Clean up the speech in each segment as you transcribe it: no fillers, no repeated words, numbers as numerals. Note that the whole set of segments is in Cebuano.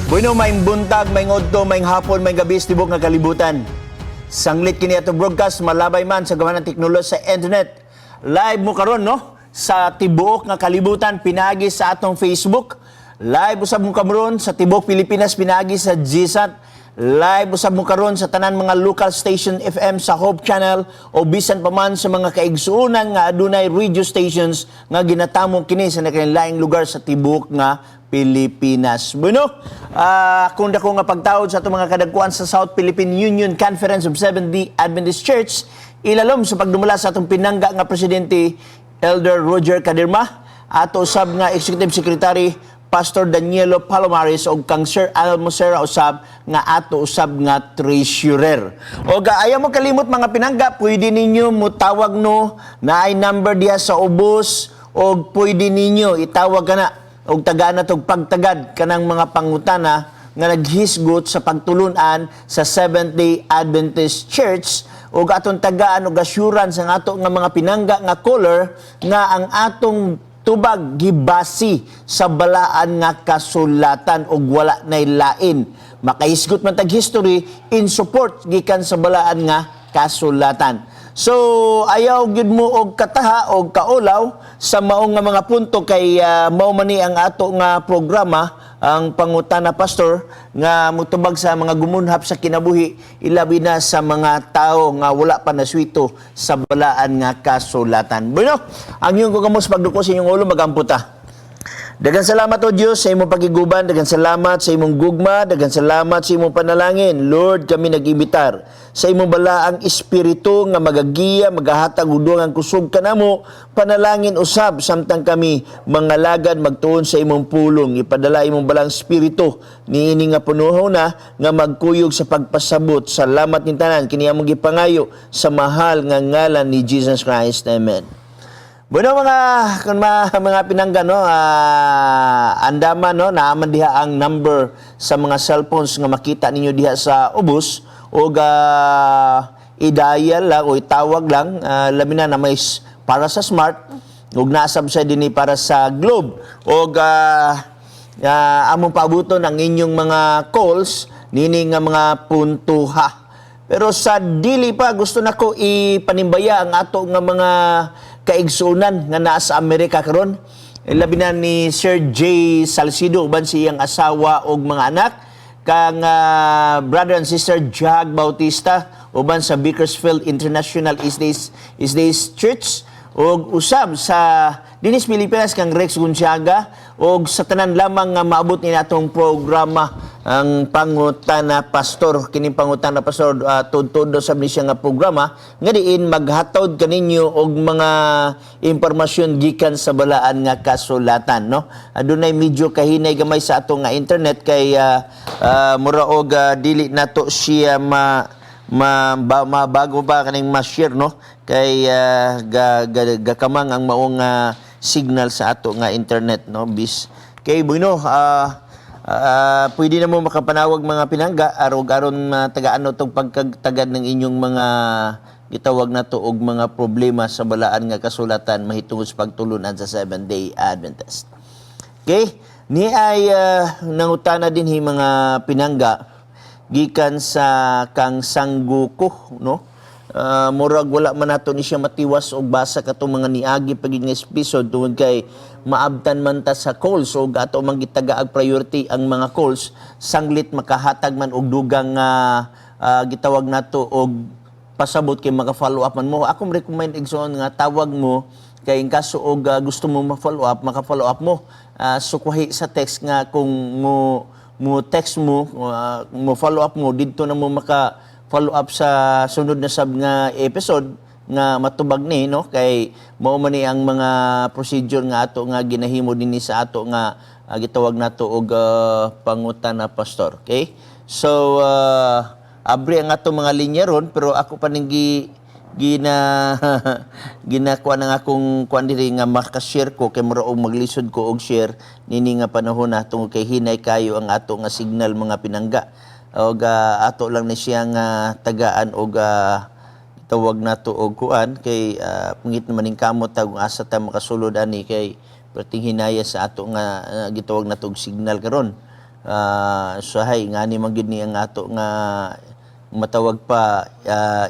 Bueno, maayong buntag, maayong udto, maayong hapon, maayong gabi sa tibok nga kalibutan. Sanglit kini atong broadcast, malabay man sa gawa ng teknolohiya sa internet. Live mo karon, no? Sa tibuok nga kalibutan pinaagi sa atong Facebook. Live usab mo karon sa tibuok Pilipinas pinaagi sa GSAT. Live usab mo karon sa tanan mga local station FM sa Hope Channel o bisan pa man sa mga kaigsuonan nga adunay radio stations nga ginatamo kini sa nagkalainlaing lugar sa tibuok nga Pilipinas. Bueno, kung dako nga pagtawod sa atong mga kadagkuan sa South Philippine Union Conference of Seventh-day Adventist Church, ilalom sa pagdumala sa atong pinangga nga presidente, Elder Roger Caderma, ato usab nga Executive Secretary, Pastor Danielo Palomares, og kang Sir Al Mosera usab nga ato usab nga treasurer. Og ayaw mo kalimot, mga pinangga, pwede ninyo mutawag, no, naay number diha sa ubos og pwede ninyo itawag kana og tagaan na tog pagtagad kanang mga pangutana nga naghisgot sa pagtulunan sa Seventh-day Adventist Church ug atong tagaan og assurance ang ato nga mga pinangga nga caller nga ang atong tubag gibasi sa balaan nga kasulatan ug wala nay lain. Makahisgot man tag history in support gikan sa balaan nga kasulatan. So ayaw gyud mo og kataha og kaulaw sa maong nga mga punto kay mao man ni ang ato nga programa, ang Pangutana Pastor, nga mutubag sa mga gumunhap sa kinabuhi, ilabi na sa mga tao nga wala pa naswito sa balaan nga kasulatan. Bueno, ang iyong kagamos pagduko sa inyong ulo, magampo ta. Daghang salamat, O Diyos, sa imong pagiguban, daghang salamat sa imong gugma, daghang salamat sa imong panalangin. Lord, kami nag-imbitar sa imong balaang espiritu nga magagiya, magahatag og dugang kusog kanamo, panalangin usab samtang kami mga lagad magtuon sa imong pulong. Ipadala imong balaang espiritu niini nga punuho na nga magkuyog sa pagpasabot. Salamat ning tanan kini among gipangayo sa mahal nga ngalan ni Jesus Christ. Amen. Bueno, mga kun ma, mga pinangga, no, andama, no, naaman diha ang number sa mga cellphones nga makita ninyo diha sa ubos ug i-dial lang o itawag lang, labi na na may para sa Smart ug nasab sa dinhi para sa Globe ug among paabuton ang inyong mga calls nini nga mga puntuha. Pero sa dili pa, gusto nako ipanimbaya ang ato nga mga kaigsuonan nga naa sa Amerika karon. Labi na ni Sir J. Salcido uban siyang asawa og mga anak, kang brother and sister Jag Bautista uban sa Bakersfield International East Days Church og usab sa dinis Pilipinas kang Rex Gonzaga og sa tanan lamang nga maabot ni atong programa, ang Pangutana Pastor. Kining Pangutana Pastor, tud-tudo sab ni siya nga programa nga diin maghatod kaninyo og mga impormasyon gikan sa balaan nga kasulatan, no. Adunay medyo kahinay gamay sa ato nga internet kay mura og dili nato siya ma ma, ba, mabago pa kaning ma-share, no, kay ga, ga, gakamang ang maong signal sa ato nga internet, no. Bis kay bueno, pwede na mo makapanawag, mga pinangga, arog aron tagaan no tong pagkagtagad ng inyong mga gitawag na to og mga problema sa balaan nga kasulatan mahitungod sa pagtulunan sa Seventh Day Adventist. Okay? Ni ay nangutana din hi, mga pinangga, gikan sa kang Sangguko, no? Murag wala man nato ni siya matiwas og basa katong mga niagi pagid nga episode tungod kay maabtan man ta sa calls og ato man gitagaag priority ang mga calls sanglit makahatag man og dugang gitawag nato og pasabot kay maka-follow up man mo. Ako recommend, igsoon, nga tawag mo kay in kaso og gusto mo ma-follow up, maka-follow up mo. Sukwahi sa text nga kung mo mo text mo, mo follow up mo didto na mo maka follow up sa sunod na sab nga episode nga matubag ni, no, kay mao man ni ang mga procedure nga ato nga ginahimo dinhi sa ato nga gitawag nato og Pangutana Pastor. Okay, so abri ang ato mga linya ron, pero ako pa ning gi gina ginakuha ng akong kuan diri nga maka-share ko kay mura og maglisod ko og share nini nga panahon na tungod kay hinay kayo ang ato nga signal, mga pinangga, og ato lang ni siya nga tagaan og tawag nato og kuan kay pungit naman ning kamot ta kung asa ta makasulod ani kay perting hinaya sa ato nga gitawag nato og signal karon. Sahay ngani man gyud ni ang ato nga matawag pa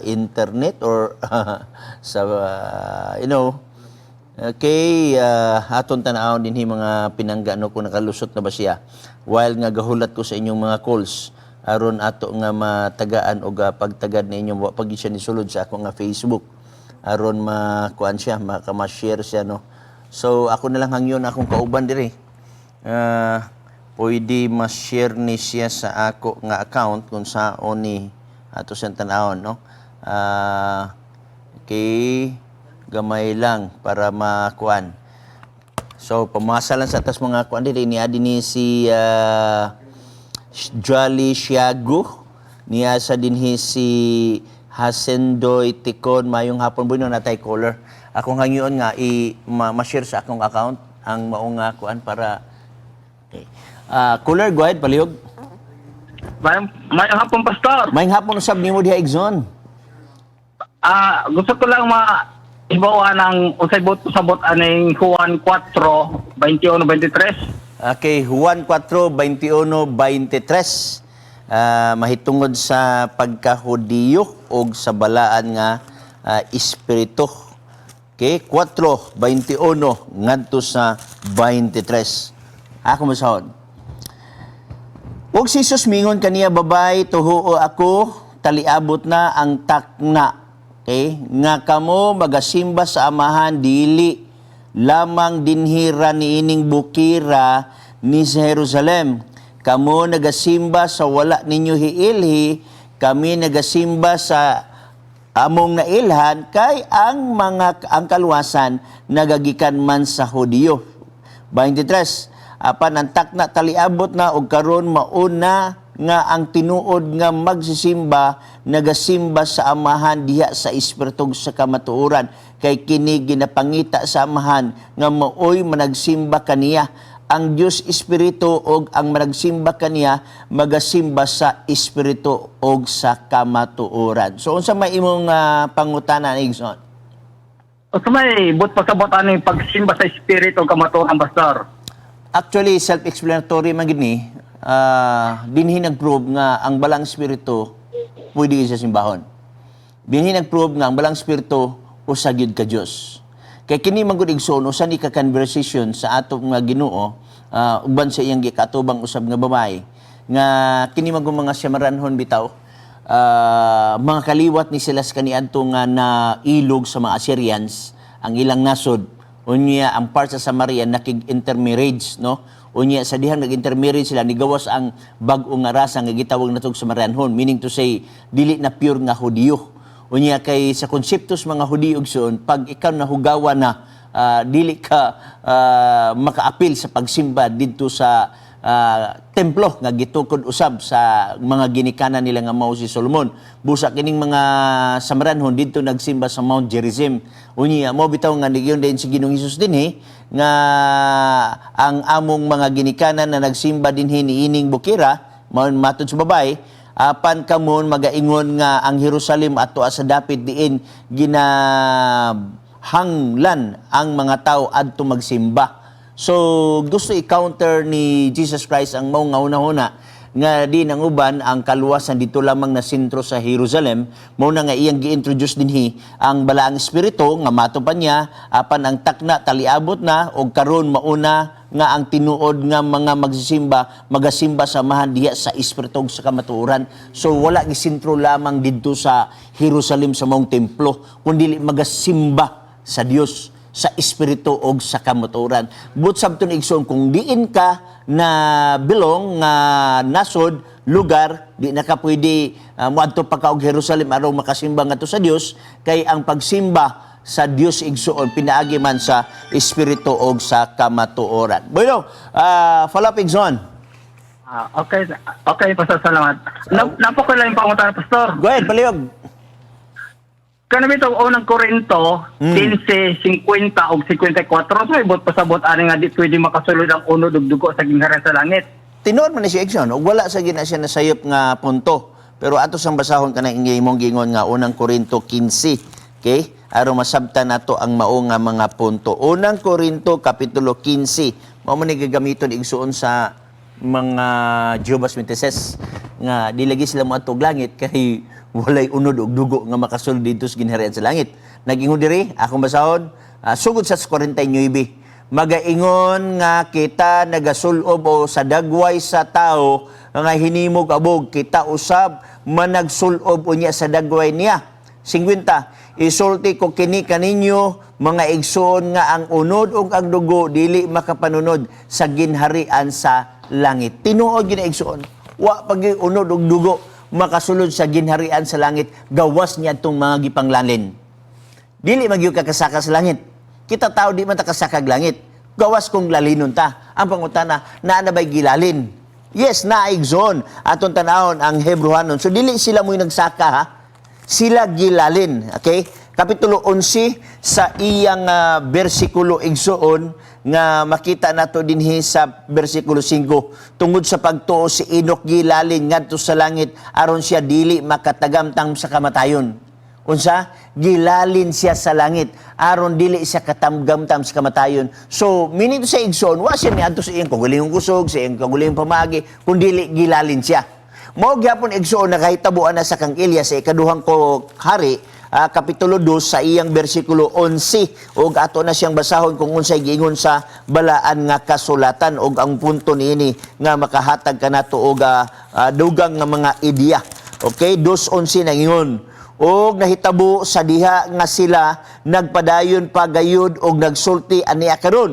internet or sa Okay, aton tan-awon dinhi, mga pinangga, no, kung nakalusot na ba siya. While nga gahulat ko sa inyong mga calls aron ato nga matagaan og pagtagad ninyo, wa pag siya nisulod sa ako nga Facebook aron makuan siya, maka ma-share siya, no. So ako na lang hangyon akong kauban diri. Pwede ma-share ni siya sa ako nga account kung saon ni ato siyang tan-awon, no. Okay, gamay lang para makuan. So pamasa lang sa tas mga kuan diri ni adi ni si Jolly Siago, niya sa dinhi si Hasendoy Tikon, mayong hapon. Bueno, natay caller. Akong hangyoon nga i ma-share sa akong account ang maong nga kuan para. Okay. Caller, go ahead, palihog. Mayong hapon, Pastor. Mayong hapon usab nimo diha, Igsoon. Gusto ko lang ma hibaw ng unsay buot pasabot aning Juan 4, 21, 23. Okay, Juan 4, 21, 23. Mahitungod sa pagkahudiyo o sa balaan nga espiritu. Okay, 4, 21 ngadto sa 23. Ako masahod. Og si Jesus mingon kaniya, "Babay, tuhuo ako, taliabot na ang takna." Okay? Nga kamo magasimba sa Amahan dili lamang dinhira niining bukira ni sa Jerusalem. Kamo nagasimba sa wala ninyo hiilhi, kami nagasimba sa among nailhan kay ang kaluwasan nagagikan man sa Hudiyo. 23. Apan ang takna taliabot na og karon mauna nga ang tinuod nga magsisimba nagasimba sa Amahan diha sa espiritu ug sa kamatuoran, kay kini ginapangita sa Amahan nga maoy managsimba kaniya. Ang Dios espiritu og ang managsimba kaniya magasimba sa espiritu og sa kamatuoran. So unsa may imong pangutana, Igsoon? Unsa may buot pasabot aning pagsimba sa espiritu ug kamatuoran, Pastor? Actually, self-explanatory man gid ni. Dinhi nag-prove nga ang balang espiritu pwede sa simbahon. Dinhi nag-prove nga ang balang espiritu usa gyud ka Dios. Kay kini man gud, igsoon, usa ni ka conversation sa atong nga Ginoo uban sa iyang gikatubang usab nga babae nga kini man gud mga Samaranhon bitaw, mga kaliwat ni sila sa kaniadto nga na ilog sa mga Assyrians ang ilang nasod. Unya ang part sa Samaria nakig-intermarriage, no? Unya sa dihang nag-intermarriage sila, nigawas ang bag-o nga rasa nga gitawag natog Samarianhon, meaning to say dili na pure nga Hudiyo. Unya kay sa konseptos mga Hudiyo, igsoon, pag ikaw nahugawa na, dili ka makaapil sa pagsimba didto sa templo nga gitukod usab sa mga ginikanan nila nga mao si Solomon. Busa kining mga Samaranhon didto nagsimba sa Mount Gerizim. Unya mo bitaw nga niingon din si Ginoong Hesus dinhi nga ang among mga ginikanan na nagsimba dinhi niining bukira, mao matod sa babae, apan kamon magaingon nga ang Jerusalem ato sa dapit diin ginahanglan ang mga tao adto magsimba. So gusto i-counter ni Jesus Christ ang mao nga hunahuna nga di nang uban ang kaluwasan dito lamang na sentro sa Jerusalem. Mao na nga iyang gi-introduce dinhi ang balaang espiritu nga mato pa niya, apan ang takna taliabot na og karon mauna nga ang tinuod nga mga magsisimba magasimba sa Amahan diha sa espiritu ug sa kamatuoran. So wala gisentro lamang didto sa Jerusalem sa maong templo, kundi magasimba sa Dios sa espiritu og sa kamatuoran. But sabton, igsoon, kung diin ka na belong nga nasod, lugar, di na ka pwede moadto pa ka og Jerusalem aron makasimba ngadto sa Dios, kay ang pagsimba sa Dios, igsoon, pinaagi man sa espiritu og sa kamatuoran. Bueno, follow up, igsoon. Okay, Pastor, salamat. Naa pa koy laing pangutana, Pastor. Go ahead, palihog. Kana bitaw unang Korinto, 15, 50 ug 54, so buot pasabot ani nga di pwede makasulod ang unod ug dugo sa gingharian sa langit? Tinuod man ni si igsoon, ug wala sa gina siya nasayop nga punto. Pero ato sang basahon kanang imong gingon nga unang Korinto 15. Okay? Aron masabtan nato ang mao nga mga punto. Unang Korinto kapitulo 15. Mao man ni gagamiton, igsuon, sa Mga Jehovah's Witnesses nga di lagi sila moadtog langit kay walay unod og dugo nga makasulod didto sa ginharian sa langit. Nag-ingon diri, akong basahon, sugod sa 49: "Magaingon nga kita nagasulob o sa dagway sa tao nga hinimog abog, kita usab managsulob unya sa dagway niya." 50: "Isulti ko kini kaninyo, mga igsoon, nga ang unod ug ang dugo dili makapanunod sa ginharian sa langit." Tinuod gyud na, igsoon. Wa pag unod ug dugo makasulod sa ginharian sa langit gawas niadtong mga gipanglalin. Dili magyud ka kasaka sa langit. Kita tao, di man ta kasakag langit. Gawas kung lalinon ta. Ang pangutana, naa na ba'y gilalin? Yes, naa, igsoon. Atong tanawon ang Hebrehanon. So dili sila mo'y nagsaka ha. Sila gilalin. Okay? Kapitulo 11 sa iyang bersikulo, igsoon, nga makita nato dinhi sa bersikulo 5: "Tungod sa pagtuo, si Enoch gilalin ngadto sa langit aron siya dili makatagamtang sa kamatayon." Unsa? Gilalin siya sa langit aron dili siya katamgamtam sa kamatayon. So, meaning to say, igsoon, wa siya niadto sa iyang kaugalingong kusog, sa iyang kaugalingong pamaagi, kun dili gilalin siya. Mao gyapon, igsoon, nakahitabuan na sa kang Elias sa ikaduhang ko hari, kapitulo 2 sa iyang bersikulo 11, ug ato na siyang basahon kung unsay giingon sa balaan nga kasulatan ug ang punto niini nga makahatag kanato og dugang nga mga ideya. Okay, 2:11 nangingon, "Og nahitabo sa diha nga sila nagpadayon pa gayud og nagsulti ania karon,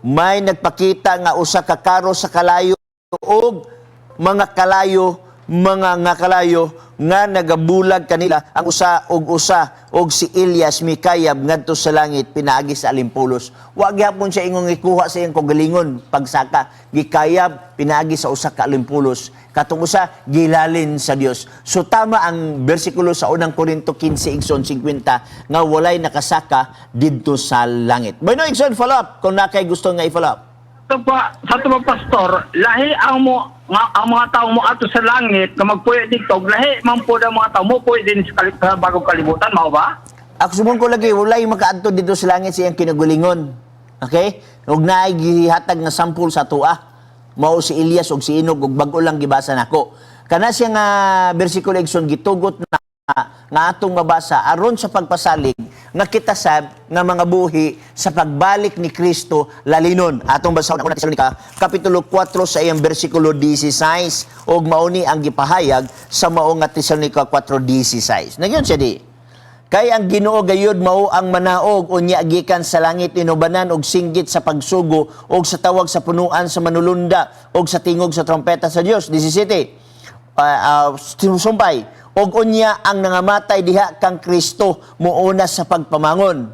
may nagpakita nga usa ka karo sa kalayo og mga kalayo, mga nga kalayo nga nagabulag kanila ang usa og usa, og si Elias mikayab ngadto sa langit pinaagi sa alimpulos." Wa gyapon siya ingong ikuha sa iyang kaugalingon pagsaka, gikayab pinaagi sa usa ka alimpulos. Katong usa, gilalin sa Dios. So tama ang bersikulo sa Unang Korinto 15, igsoon, 50 nga walay nakasaka didto sa langit. Bueno, igsoon, follow up kung naa kay gusto nga i-follow up. Ito pa, sa ito pa, pastor, lahi ang mo nga, ang mga tao mo ato sa langit nga magpuyo dito, lahi man po ang mga tao mo puyo din sa bagong kalibutan, mao ba? Ako subong ko lagi, walay makaadto dito sa langit sa iyang kinagulingon. Okay? Ug naay gihatag nga sample sa tua. Mao si Elias ug si Enoch, ug bag-o lang gibasa nako. Kana siya nga bersikulo, igsoon, gitugot na nga atong mabasa aron sa pagpasalig nga kita sab nga mga buhi sa pagbalik ni Kristo lalinon. Atong basahon ang Una Tesalonica kapitulo 4 sa iyang bersikulo 16, ug mauni ang gipahayag sa mao nga Tesalonica 4:16. Nagyon siya di: "Kay ang Ginoo gayud mao ang manaog unya gikan sa langit inubanan og singgit sa pagsugo og sa tawag sa punuan sa manulunda og sa tingog sa trompeta sa Dios." 17. Sumpay. "Og unya ang nangamatay diha kang Kristo muuna sa pagpamangon."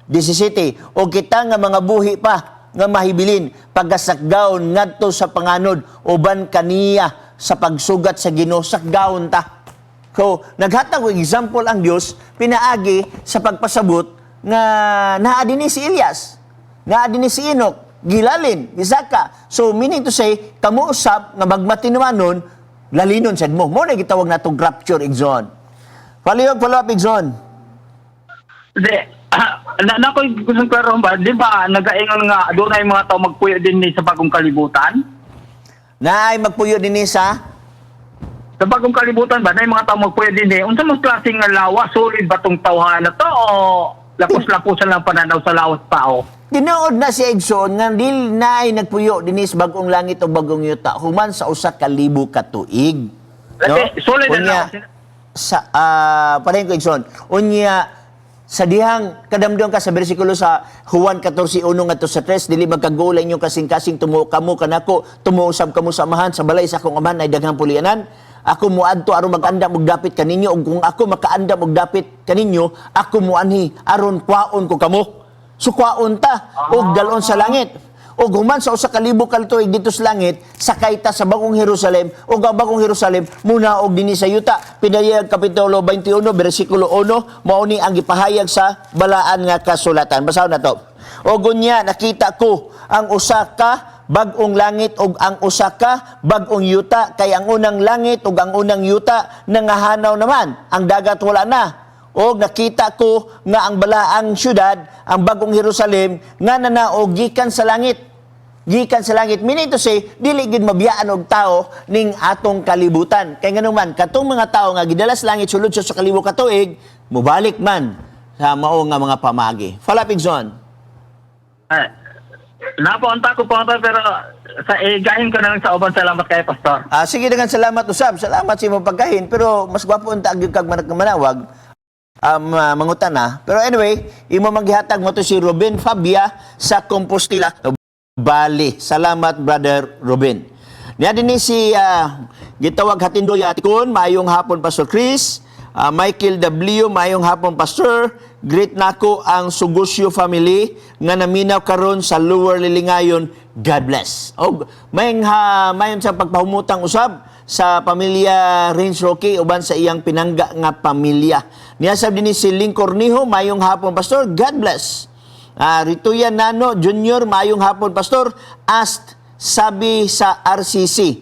17. "Og kita nga mga buhi pa nga mahibilin pagasakgaon ngadto sa panganod uban kaniya sa pagsugat sa Ginoo." Sakgaon ta. So, naghatag og example ang Dios pinaagi sa pagpasabot nga naa dinhi si Elias, naa dinhi si Enoch, gilalin, gisaka. So, meaning to say, kamo usab nga magmatinumanon, lalinon sad mo. Mao na gitawag natong rapture, igsoon. Palihog follow up, igsoon. Di, na ko gustong klaro ba, di ba nagaingon nga doon ay mga tao magpuyo din ni sa bagong kalibutan? Naay magpuyo dinhi sa Sa bagong kalibutan ba, na mga tao magpuyo din eh. Unsa man klase nga lawa, solid ba tong tawhana to o lapos-laposan lang pananaw sa lawas tao? Tinuod na si igsoon nga dili na ay nagpuyo dinhi sa bagong langit o bagong yuta human sa 1,000 ka tuig. Kasi solid ang Unya, lawas. Sa pareho ko, igsoon. Unya sa dihang kadamdong ka sa bersikulo sa Juan 14:1 ngadto sa 3, "Dili magkagulay inyong kasing-kasing, tumuo kamo kanako, tumuo usab kamo sa Amahan. Sa balay sa akong Amahan ay daghang pulianan. Ako moadto aron mag-andam og dapit kaninyo, ug kung ako makaandam og dapit kaninyo, ako moanhi aron kwaon ko kamo." So kwaon ta og dalon sa langit. Ug human sa 1,000 ka tuig dito sa langit, sakay ta sa bagong Jerusalem, ug ang bagong Jerusalem munaog dinhi sa yuta. Pinayag kapitulo 21 bersikulo 1, mao ni ang gipahayag sa balaan nga kasulatan. Basahon na to. "Og unya nakita ko ang usa ka bag-ong langit ug ang usa ka bag-ong yuta, kay ang unang langit ug ang unang yuta nangahanaw naman, ang dagat wala na. Og nakita ko nga ang balaang syudad, ang bagong Jerusalem, nga nanaog gikan sa langit." Gikan sa langit. Meaning to say, dili gid mabiyaan og tao ning atong kalibutan. Kay ngano man, katong mga tao nga gidala sa langit sulod sa 1,000 ka tuig, mubalik man sa mao nga mga pamagi. Follow up, Igsoon. Ah, napaunta ko pa pero sa igahin ko na lang sa uban. Salamat kay Pastor. Ah, sige, daghang salamat usab. Salamat sa imong pagkahin, pero mas gwapo unta gyud kag manawag. Mangutan na. Pero anyway, imo maghihatag mo to si Robin Fabia sa Compostela. Bali. Salamat, Brother Robin. Niya din ni si gitawag Hatindoy Atikon, maayong hapon, Pastor Chris. Michael W, maayong hapon, Pastor. Greet nako ang Sugusyo family nga naminaw karon sa Lower Lilingayon. God bless. Og mayong ha, mayon sa pagpahumutang usab sa pamilya Renz Roque uban sa iyang pinangga nga pamilya. Niya sab dinhi si Ling Cornijo, maayong hapon, Pastor. God bless. Rituya Nano Junior, maayong hapon, Pastor. Asked sabi sa RCC,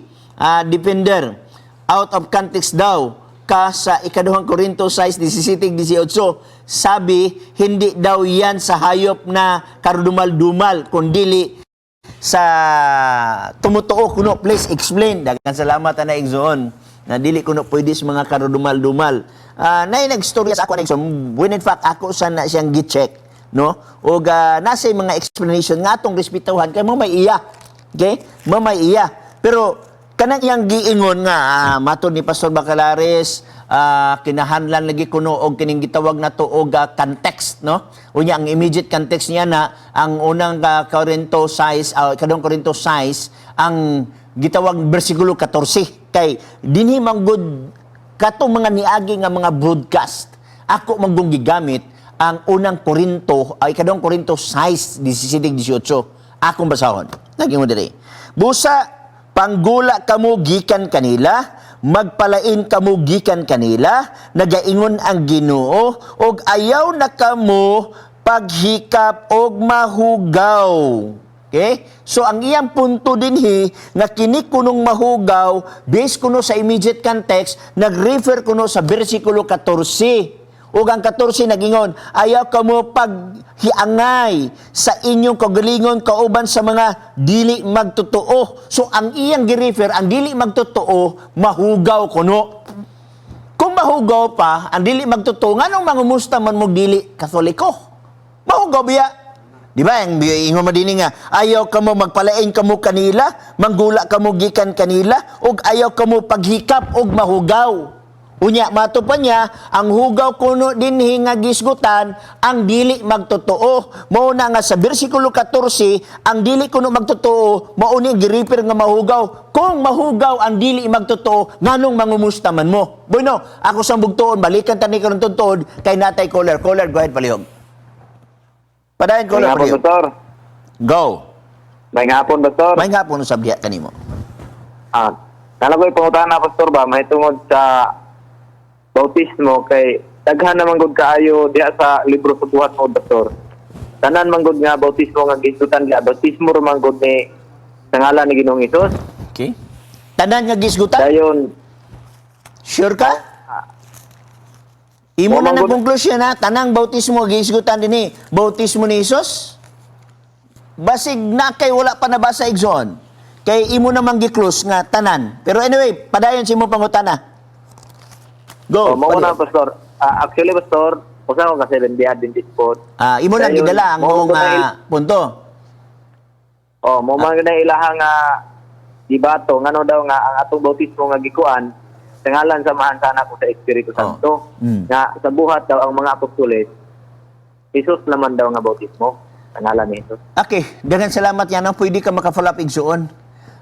defender, out of context daw ka sa ikaduhang Korinto 6:17-18. Sabi, hindi daw yan sa hayop na karudumal-dumal, kundili sa tumutuo kuno. Please explain. Daghang salamat ana, igsoon, na dili kuno pwede sa mga karudumal-dumal. Nay nagstorya sa ako na, igsoon, when in fact ako sa na siyang gi-check, no, og nasa mga explanation nga atong respetuhan kay mo may iya. Okay, mo may iya, pero kanang iyang giingon nga matod ni Pastor Bacalares, kinahanglan lagi kuno og kining gitawag na og context, no? Unya ang immediate context niya na ang unang Corinto 6, ikaduhang Corinto 6, ang gitawag bersikulo 14, kay dinhi man gud katong mga niagi nga mga broadcast, ako man gigamit ang unang Korinto ay ikaduhang Korinto 6 17 18. Akong basahon, naging mo diri: "Busa panggula kamo gikan kanila, magpalain kamo gikan kanila, nagaingon ang Ginoo, og ayaw na kamo paghikap og mahugaw." Okay? So ang iyang punto dinhi nga kini kunong mahugaw, based kuno sa immediate context, nag-refer kuno sa bersikulo 14. Ug ang 14 nagingon, "Ayaw kamo paghiangay sa inyong kagalingon kauban sa mga dili magtotoo." So ang iyang gi-refer, ang dili magtotoo, mahugaw kuno. Kung mahugaw pa, ang dili magtotoo, nganong mangumusta man mo dili Katoliko? Mahugaw biya? Di ba? Ang ingon mo dinhi nga, ayaw kamo magpalain kamo kanila, manggula kamo gikan kanila, ug ayaw kamo paghikap og mahugaw. Unya, mato pa niya, ang hugaw kuno dinhi nga gisgutan, ang dili magtotoo. Mao na nga sa bersikulo 14, ang dili kuno magtotoo, mao ni gi-refer nga mahugaw. Kung mahugaw ang dili magtotoo, nganong mangumusta man mo? Bueno, ako sa bugtuon, balikan ta ni karon tuod kay natay caller. Caller, go ahead, palihog. Padayon, caller, May hapon, palihog. Pastor. Go. May hapon, Pastor. May hapon usab diha kanimo. Kala ko ipangutahan na, Pastor, ba, may tungod sa bautismo kay daghan naman gud kaayo diha sa libro sa buhat mo, Pastor. Tanan man gud nga bautismo nga gisgutan diha, bautismo ra man gud ni sa ngalan ni Ginoong Hesus? Okay. Tanan nga gisgutan? Dayon Sure ka? Imo Oo, na ng manggod. konklusyon ha, tanang bautismo gisgutan dinhi, bautismo ni Hesus? Basig na kay wala pa nabasa, igsoon. Kay imo namang gi-close nga tanan. Pero anyway, padayon sa imo pangutana. Go. Oh, mao na, padayon. Pastor. Actually, Pastor, usa ko ka Seventh Day Adventist po. Imo nang Dayon, gidala ang mao mong ko na punto. Oh, mo man na ilahang nga dibato ngano daw nga ang atong bautismo nga gikuan sa ngalan sa Amahan, sa Anak ug sa Espiritu Santo. Nga sa buhat daw ang mga apostoles, Jesus naman daw nga bautismo sa ngalan ni Jesus. Okay, daghang salamat yan. Ang pwede ka maka-follow up, igsoon.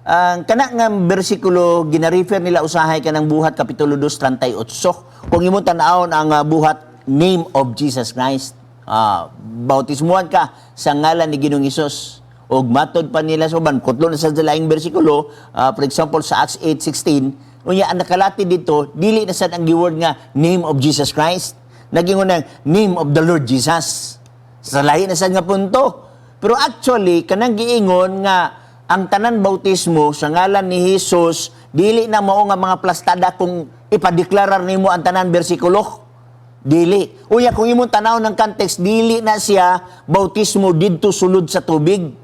Ang kana nga bersikulo gina-refer nila usahay kanang Buhat kapitulo 2:38. Kung imong tan-awon ang buhat, name of Jesus Christ. Bautismuhan ka sa ngalan ni Ginoong Hesus. Og matod pa nila sa uban, kutlo na sa laing bersikulo, for example sa Acts 8:16, unya ang nakalati dito, dili na sad ang giword nga name of Jesus Christ. Naging unang name of the Lord Jesus. Sa lahi na sad nga punto. Pero actually, kanang giingon nga ang tanan bautismo sa ngalan ni Jesus, dili na mao nga mga plastada kung ipadeklarar nimo ang tanan bersikulo. Dili. Unya kung imong tanaw ng context, dili na siya bautismo didto sulod sa tubig.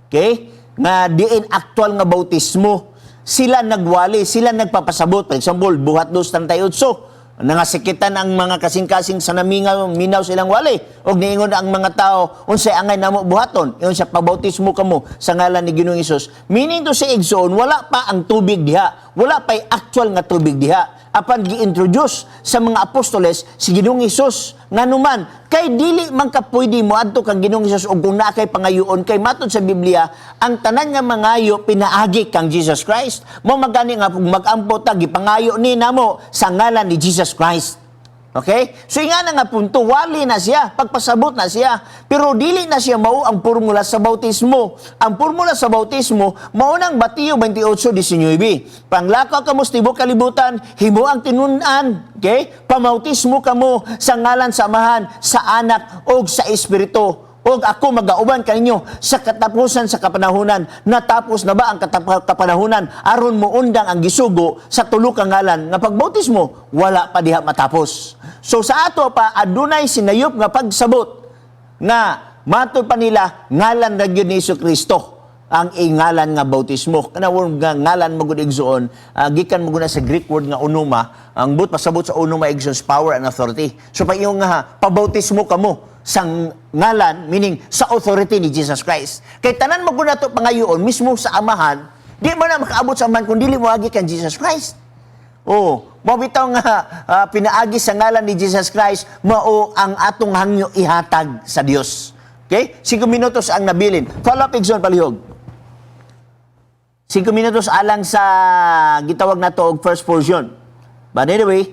Okay? Nga diin aktual nga bautismo. Sila nagwali, sila nagpapasabot. For example, Buhat 2:38, nangasikitan ang mga kasing-kasing sa namingaw, minaw silang wali. Og niingon ang mga tao, "Unsay angay namo buhaton?" Ingon siya, "Pabautismo kamo sa ngalan ni Ginoong Hesus." Meaning to say, igsoon, wala pa ang tubig diha. Wala pa actual nga tubig diha. Apan gi-introduce sa mga apostoles si Ginoong Hesus. Nganuman, kay dili man ka pwede mo adto kang Ginoong Hesus og kung naa kay pangayoon, kay matod sa Biblia, ang tanan nga mangayo pinaagi kang Jesus Christ. Mao magani nga kung mag-ampo ta, gipangayo ni namo sa ngalan ni Jesus Christ. Okay? So nga na nga punto, wali na siya, pagpasabot na siya. Pero dili na siya mao ang formula sa bautismo. Ang formula sa bautismo, mao nang Mateo 28:19. "Panglakaw kamo sa tibuok kalibutan, himo ang tinun-an." Okay? "Pamautismo kamo sa ngalan sa Amahan, sa Anak, ug sa Espiritu. Og ako magauban kaninyo sa katapusan sa kapanahunan." Natapos na ba ang kapanahunan aron moundang ang gisugo sa tulo ka ngalan nga pagbautismo? Wala pa diha matapos. So sa ato pa adunay sinayop nga pagsabot nga matod pa nila ngalan ra gyud ni Kristo ang ingalan nga bautismo. Kana word nga ngalan mo gud, igsoon, gikan mo gud na sa Greek word nga onoma. Ang but pasabot sa onoma, igsoon, power and authority. So pa yung nga pabautismo kamo sa ngalan, meaning sa authority ni Jesus Christ. Kay tanan mo gud nato pangayoon mismo sa Amahan, di mo na makaabot sa Amahan kung dili mo agi kan Jesus Christ. Oh, mao bitaw nga pinaagi sa ngalan ni Jesus Christ mao ang atong hangyo ihatag sa Dios. Okay? 5 minutos ang nabilin. Follow up, igsoon, palihog. 5 minutos alang sa gitawag nato og first portion. But anyway,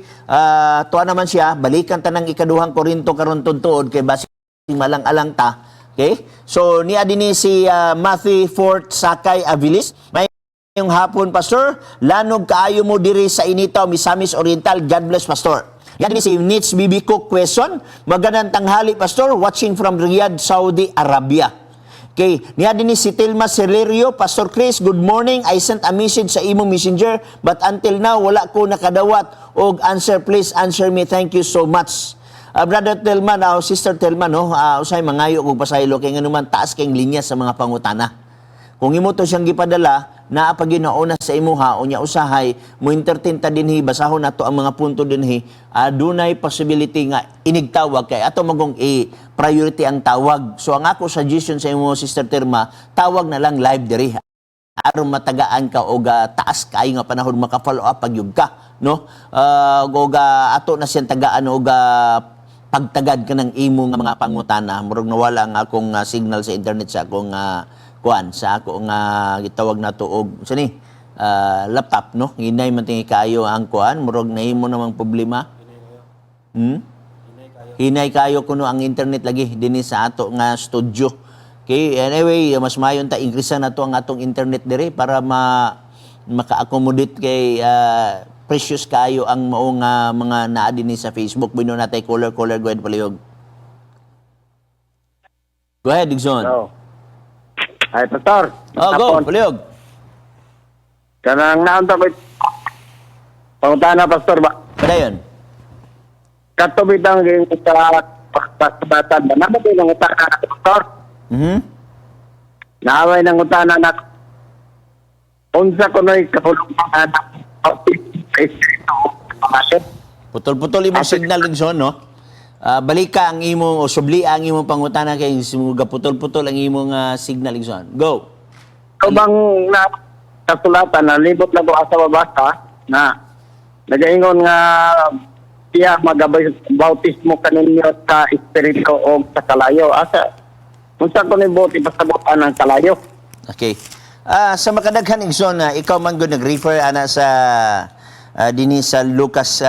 tuwa naman siya, balikan tanang ikaduhang Korinto karon tuod kay basi malang-alang ta. Okay? So niya dinhi si Matthew Fort Sakay Avilis. Maayong hapon, Pastor. Lanog kaayo mo diri sa Initaw, Misamis Oriental. God bless, Pastor. Yan din si Nits Bibi Cook Quezon. Magandang tanghali, Pastor. Watching from Riyadh, Saudi Arabia. Okay, niya din ni si Tilma Celerio. "Pastor Chris, good morning. I sent a message sa imo messenger, but until now, wala ko nakadawat og answer. Please answer me. Thank you so much." Brother Tilma, now, Sister Tilma, no, usay mangayo kog pasaylo kay nganuman taas kay linya sa mga pangutana. Kung imo to siyang gipadala, naa pa ginauna sa imuha, unya usahay mo entertain ta dinhi, basahon nato ang mga punto dinhi, adunay possibility nga inigtawag kay ato magong i priority ang tawag. So ang ako suggestion sa imo, Sister Tirma, tawag na lang live diri aron matagaan ka og taas kaayo nga panahon maka-follow up pagyug ka, no, og ato na siyang tagaan og pagtagad ka ng imo nga mga pangutana. Murag nawala ang akong signal sa internet sa akong kuan, sa ako nga gitawag nato og sa ni laptop, no. Hinay man tingi kaayo ang kuan, murag nahimo namang problema. Hinay kayo kuno ang internet lagi dinhi sa ato nga studio. Okay, anyway, mas mayon ta increase na to ang atong internet diri para ma maka-accommodate kay precious kayo ang mao nga mga naa dinhi sa Facebook. Bino natay caller caller. Go ahead, palihog. Go ahead, Dixon. Hello. Ay, Pastor. Oh, go, Hapon. Palihog. Kanang naunta ko pangutana, Pastor ba? Padayon. Kato bitang sa pagpasabatan ba? Naa bay nangutana na, Pastor? Mhm. Naa bay nangutana na unsa kuno'y kahulugan na sa Espiritu o Putol-putol imong signal, Dixon, no? Balika ang imong o subli ang imong pangutana kay simuga putol-putol ang imong signal, Dixon. Go. So bang na kasulatan na libot lang ko asa mabasa na nagaingon nga siya magabay bautismo kaninyo sa espiritu o sa kalayo? Asa, unsa ko ni buot ipasabot ang kalayo? Okay. Sa makadaghan, igsoon na ikaw man gud nag-refer ana sa dinhi sa Lucas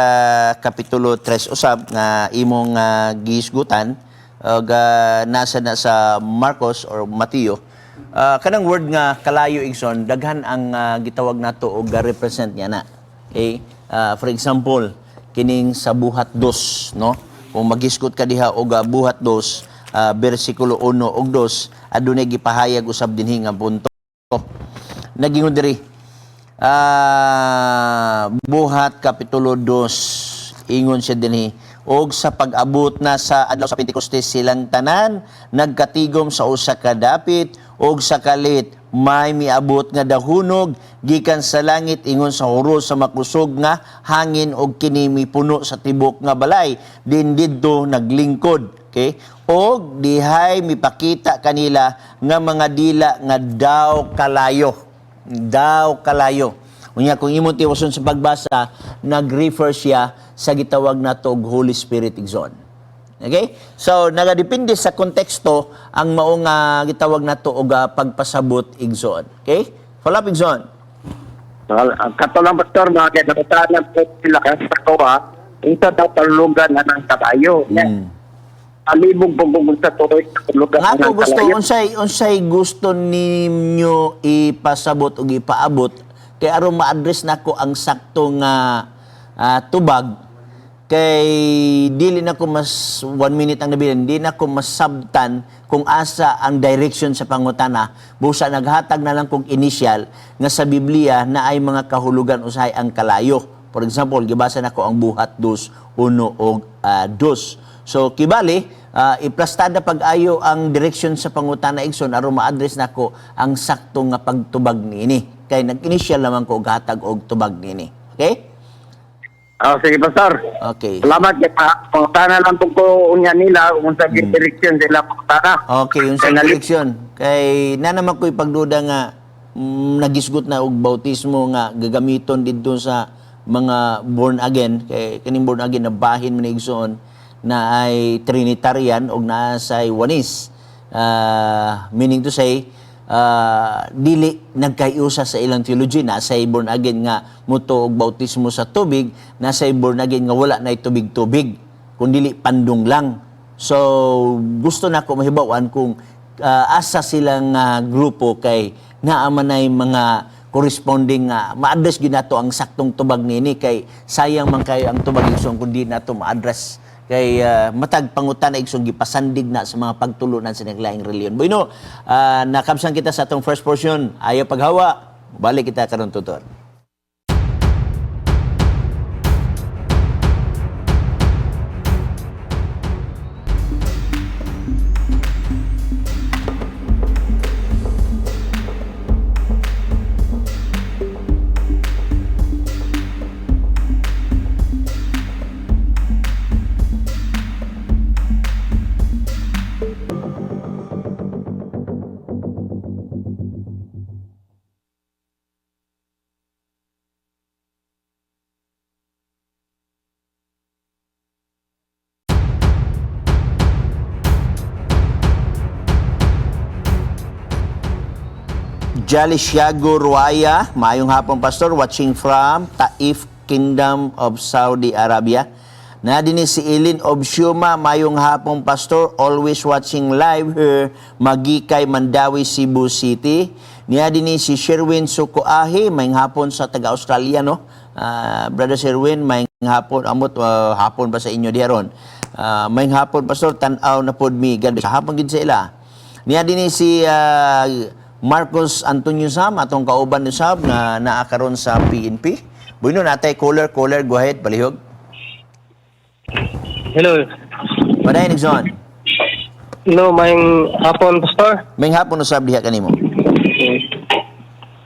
kapitulo 3 usab nga imong gihisgutan ug nasa na sa Marcos or Mateo. Kanang word nga kalayo, igsoon, daghan ang gitawag nato og represent niya na. Okay? For example, kining sa Buhat 2, no? Kung maghisgot ka diha og Buhat 2, bersikulo 1 ug 2, adunay gipahayag usab dinhi nga punto. Nagingon diri. Buhat kapitulo 2, ingon siya dinhi, "Og sa pag-abot na sa adlaw sa Pentecostes, silang tanan nagkatigom sa usa ka dapit, og sa kalit May miabot nga dahunog gikan sa langit ingon sa huro sa makusog nga hangin og kini mipuno sa tibok nga balay din didto naglingkod. Okay? Og dihay mipakita kanila nga mga dila nga daw kalayo. Daw kalayo. Unya kung imong tiwason sa pagbasa, nag-refer siya sa gitawag nato og Holy Spirit, igsoon. Okay? So nagadepende sa konteksto ang mao nga gitawag nato og pagpasabot, igsoon. Okay? Follow up, igsoon. Kato lang, pastor, mga kaya nakatanan po sila sa kuha, unsa daw kalugan anang kalayo. Alibog pugugol sa tuloy sa kalugan Nga ako anang gusto kalayo. Unsay gusto ninyo ipasabot ug ipaabot kay aron ma-address nako ang sakto nga tubag, kay dili na ko mas 1 minute ang nabilin, di na ko masabtan kung asa ang direction sa pangutana. Busa naghatag na lang kong initial nga sa Biblia na ay mga kahulugan usahay ang kalayo. For example, gibasa nako ang Buhat 2:1 og 2. So kibali, iplastada pag-ayo ang direction sa pangutana, igsoon, aron ma-address nako ang sakto nga pagtubag niini. Kay nag-initial lamang ko og hatag og tubag niini. Okay? Ah, sige, pastor. Okay. Salamat kay pa. Pangutana lang po ko unya nila kung sa direksyon sila pangutana. Okay, yung sa Kay direksyon. Kay na naman ko'y pagduda nga nagisgot na og bautismo nga gagamiton didto sa mga born again, kay kining born again na bahin man ni, igsoon, na ay Trinitarian og naa say Oneness. Meaning to say, dili nagkaiusa sa ilang theology na say born again nga muto og bautismo sa tubig, na say born again nga wala na tubig-tubig kun dili pandong lang. So gusto na ko mahibaw-an kung asa silang grupo kay naa man ay mga corresponding nga ma-address gyud nato ang saktong tubag niini, kay sayang man kayo ang tubag, igsoon, kun di nato ma-address, kay matag pangutana, igsoon, gipasandig na sa mga pagtulunan sa naglaing reliyon. Bueno, nakabsan kita sa atong first portion. Ayaw paghawa. Balik kita karon tutor. Jolly Siago Ruaya, maayong hapon, Pastor, watching from Taif, Kingdom of Saudi Arabia. Na din si Ilin Obsiuma, maayong hapon, Pastor, always watching live here, Magikay, Mandawi, Cebu City. Niya din si Sherwin Sukuahi, maayong hapon sa taga-Australia, no? Brother Sherwin, maayong hapon, amot hapon pa sa inyo diaron. Maayong hapon, Pastor, tan-aw na pod mi. God bless. Hapon gid sa ila. Niya din si Marcos Antonio Sam, atong kauban ni Sam na naa karon sa PNP. Bueno, natay caller, caller, go ahead, palihog. Hello. Padayon, igsoon. Hello, maayong hapon, Pastor. Maayong hapon usab diha kanimo.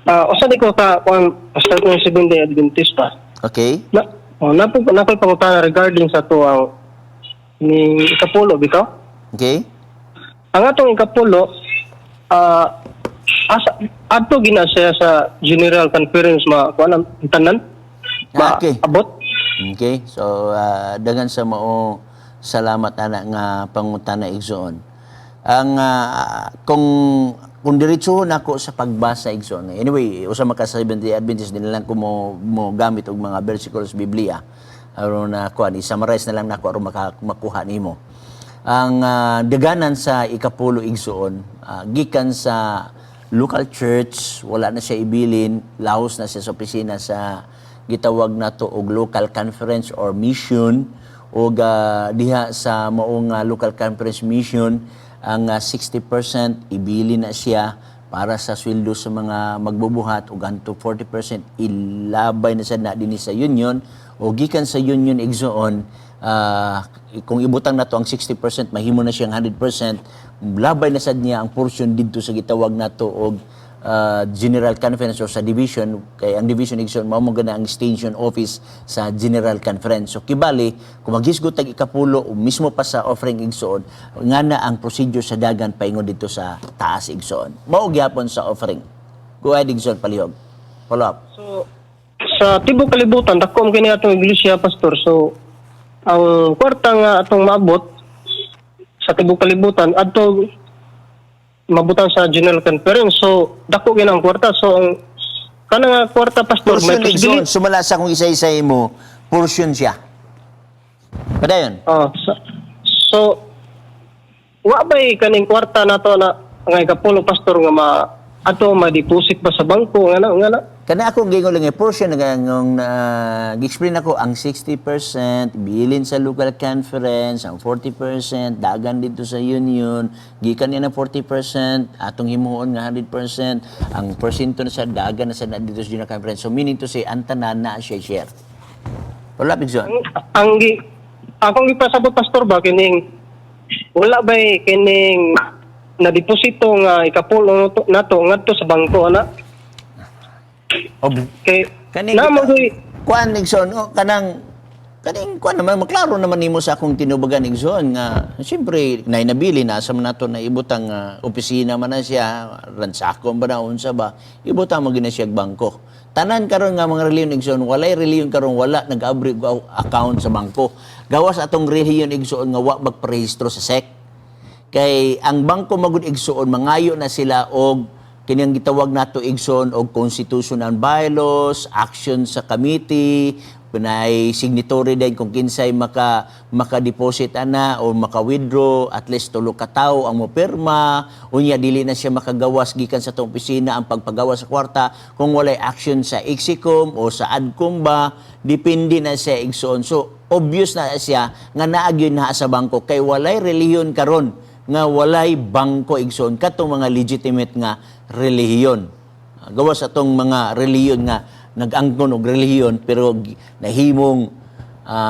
Usa di ko ka kuan, Pastor, kung Seventh Day Adventist pa. Okay? Na oh, napo nakoy pangutana regarding sa tuwang ni ikapulo bitaw. Okay? Ang atong ikapulo asa adto gina siya sa General Conference ma kuan ang tanan ma abot. Okay? So, dagan sa mao salamat ana nga pangutana, igsoon. Ang kung diretso nako sa pagbasa, igsoon. Anyway, usa man ka sa Seventh Day Adventist, din lang ko mo gamit og mga versikulos Biblia aron na kuan, i-summarize na lang nako aron makuha nimo. Ang daganan sa ikapulo, igsoon, gikan sa local church, wala na siya ibilin, lahos na siya sa opisina sa gitawag nato og local conference or mission, og diha sa maong local conference mission ang 60% ibili na siya para sa sweldo sa mga magbubuhat, ug anto 40% ilabay na sad na dinhi sa union. O gikan sa union, igsoon, kung ibutang nato ang 60%, mahimo na siyang 100%. Labay na sad niya ang portion didto sa gitawag nato og General Conference o sa division, kay ang division, igsoon, mao mo gana ang extension office sa General Conference. So kibali kung maghisgot tag ikapulo o mismo pa sa offering, igsoon, nga na ang procedure sa dagan paingon dito sa taas, igsoon. Mao gyapon sa offering. Go ahead, igsoon, palihog. Follow up. So sa tibok kalibutan dako man kini atong iglesia, pastor. So ang kwarta nga atong maabot sa tibok kalibutan adto mabutan sa General Conference. So dako kini ang kwarta. So ang kana nga kwarta, pastor, may Portion, igsoon, possibility sumala sa kung isa-isa mo, portion siya. Padayon. Oh, so wa bay kaning kwarta nato na nga ikapulo, pastor, nga ma ato ma-deposit ba sa bangko nga na nga na? Kana akong gingon lang, eh, portion nga ngong gi-explain ako ang 60% bilin sa local conference, ang 40% dagan dito sa union, gikan niya ng 40% atong himuon nga 100%, ang porsyento na sa dagan na sa na dito sa general conference. So meaning to say, ang tanan na siya share. Wala, Bigson. Ang akong gipasabot, pastor, ba kining wala bay kining na deposito nga ikapulo nato ngadto sa bangko ana Ob kay Kaning na mo gyud kuan, Nixon, oh, kanang kaning kuan naman maklaro naman nimo sa akong tinubagan, Nixon, nga siyempre nay nabili na sa man nato na ibutang opisina man na siya, ransakon ba na unsa ba, ibutang mo gina siya og bangko. Tanan karon nga mga relihiyon, igsoon, walay relihiyon karon wala nag-abri og account sa bangko. Gawas atong relihiyon, igsoon, nga wa magparehistro sa SEC. Kay ang bangko magud, igsoon, mangayo na sila og kining gitawag nato, igsoon, og constitution and bylaws, action sa committee, pinay signatory din kung kinsay maka deposit ana o maka-withdraw, at least tulo ka tawo ang mopirma. Unya dili na siya makagawas gikan sa tong opisina ang pagpagawas sa kwarta kung walay action sa Execom o sa Adcom ba, depende na siya, igsoon. So obvious na siya nga naa gyud na sa bangko kay walay relihiyon karon nga walay bangko, igsoon, katong mga legitimate nga relihiyon. Gawas atong mga relihiyon nga nag-angkon og relihiyon pero nahimong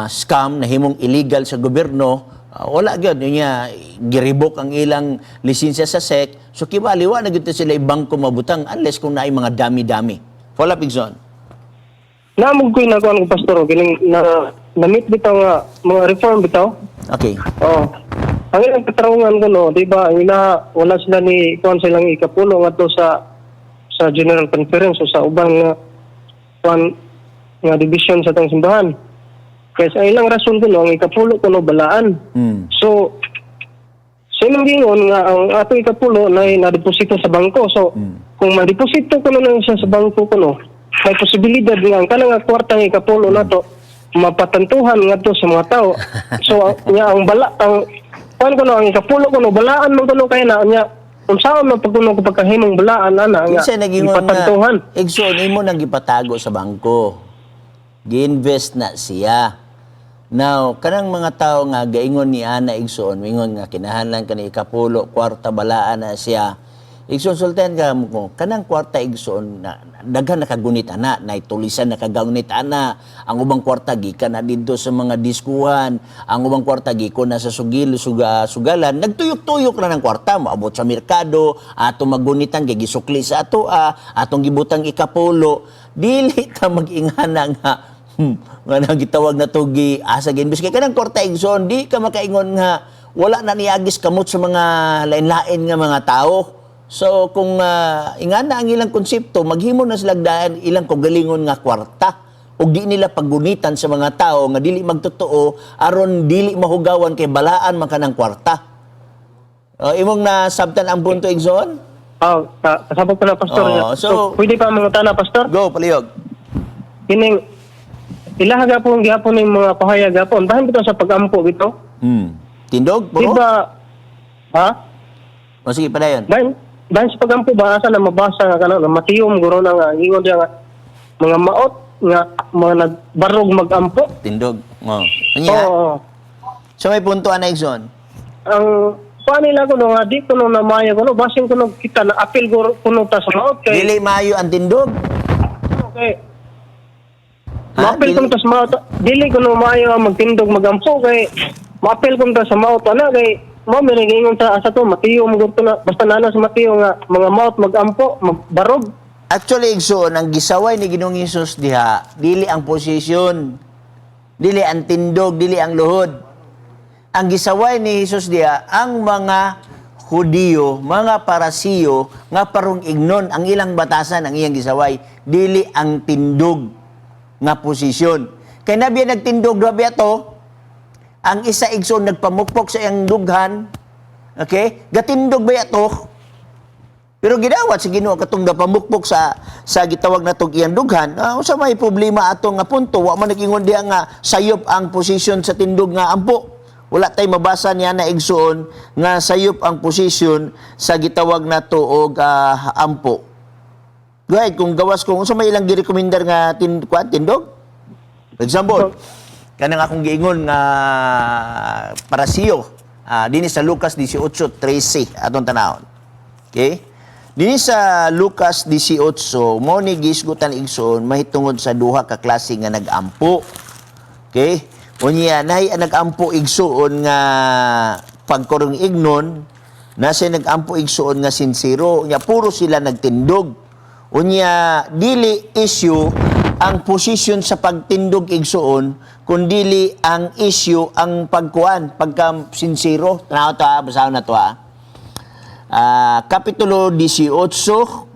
scam, nahimong illegal sa gobyerno, wala gyud niya giribok ang ilang lisensya sa SEC. So kibali wa na gyud sila bangko mabutang unless kung naay mga dami-dami. Follow up, igsoon. Naamog ko na kuan ko, pastor, kining na na-meet bitaw nga mga reform bitaw. Oh. Ang ilang katarungan ko no, di ba, ang ila wala sila ni kuan silang ikapulo ngadto sa General Conference o sa ubang nga kuan nga division sa atong simbahan. Kaya sa ilang rason ko no, ang ikapulo ko no balaan. So sa ilang gingon nga ang atong ikapulo na na-deposito sa bangko. So kung ma-deposito ko na siya sa bangko ko no, may posibilidad nga ang kanang nga kwarta nga ikapulo nato mapatantuhan ngadto sa mga tao. So nga ang bala ang kuan ko no, ang ikapulo ko no balaan man kuno kay na nya unsaon man pagkuno ko pagkahimong balaan ana nga Kinsa nagingon nga ipatantuhan. Igsoon, imo nang gipatago sa bangko. Gi-invest na siya. Now, kanang mga tao nga gaingon ni ana, igsoon, mingon nga kinahanglan kani ikapulo, kwarta balaan na siya. Igsoon, sultihan ka mo ko, kanang kwarta, igsoon, na, daghan nakagunit ana, naitulisan nakagunit ana. Ang ubang kwarta gikan na didto sa mga diskuhan, ang ubang kwarta gikan na sa sugil, sugalan, nagtuyok-tuyok na ng kwarta, moabot sa merkado, ato magunitan kay gisukli sa ato atong gibutang ikapulo, dili ta mag-ingana nga nga nang gitawag na to gi asa gi-invest kay kanang kwarta, igsoon, di ka makaingon nga wala na niagis kamot sa mga lain-lain nga mga tao. So kung ingana ang ilang konsepto, maghimo na sila daan ilang kaugalingon nga kwarta ug di nila paggunitan sa mga tao nga dili magtotoo aron dili mahugawan kay balaan man kanang kwarta. Imong nasabtan ang punto, igsoon? Oh, kasabot ko na, pastor. Oo, so, so pwede pa mga tana, pastor? Go, palihog. Kining ilaha gapon gihapon ning mga pahayag gapon. Bahin bitaw sa pag-ampo bitaw. Tindog, Di puro? ba? Ha? O sige, padayon. Bahin sa pag-ampo ba asa na mabasa nga kana na matiyom guro na nga ingon diya nga mga maot nga mga nagbarog mag-ampo. Tindog. Oh. Unya. Oo. So may punto ana, igsoon. Ang kuan nila kuno nga di kuno na maayo kuno basin kuno kita na apil guro kuno ta sa maot kay Dili maayo ang tindog. kay Ha? maapil kuno ta sa maot, dili kuno maayo ang magtindog magampo kay maapil kuno ta sa maot ana kay Mo may nag-ingon sa asa to Mateo mo gud to na basta nana sa Mateo nga mga mouth magampo, magbarog. Actually, igsoon, ang gisaway ni Ginoong Hesus diha, dili ang posisyon, dili ang tindog, dili ang luhod. Ang gisaway ni Hesus diha, ang mga Hudiyo, mga Parasiyo, nga parong ignon ang ilang batasan, ang iyang gisaway, dili ang tindog nga posisyon. Kay nabiya nagtindog, grabe ato, ang isa, igsoon, nagpamukpok sa iyang dughan, okay? Gatindog ba ato? Pero gidawat sa Ginoo katong gapamukpok sa gitawag natong iyang dughan, unsa may problema ato nga punto? Wa man nag-ingon diha nga sayop ang posisyon sa tindog nga ampo. Wala tay mabasa niya na, igsoon, nga sayop ang posisyon sa gitawag nato og ampo. Go ahead, kung gawas kung unsa may ilang girekomendar nga kuan tindog? Example, kanang akong giingon nga parasiyo, dinhi sa Lucas 18:13 atong tanawon. Okay? Dinhi sa Lucas 18, mo ni gisgutan, igsoon, mahitungod sa duha ka klase nga nag-ampo. Okay? Unya nahi ang nag-ampo, igsoon, nga pagkurong ignon, nasa nag-ampo, igsoon, nga sinsero. Unya puro sila nagtindog. Unya dili issue ang posisyon sa pagtindog, igsoon, kundili ang issue ang pagkuan, pagka sinsero. Tanaw ta, basahon na to ha. Kapitulo 18,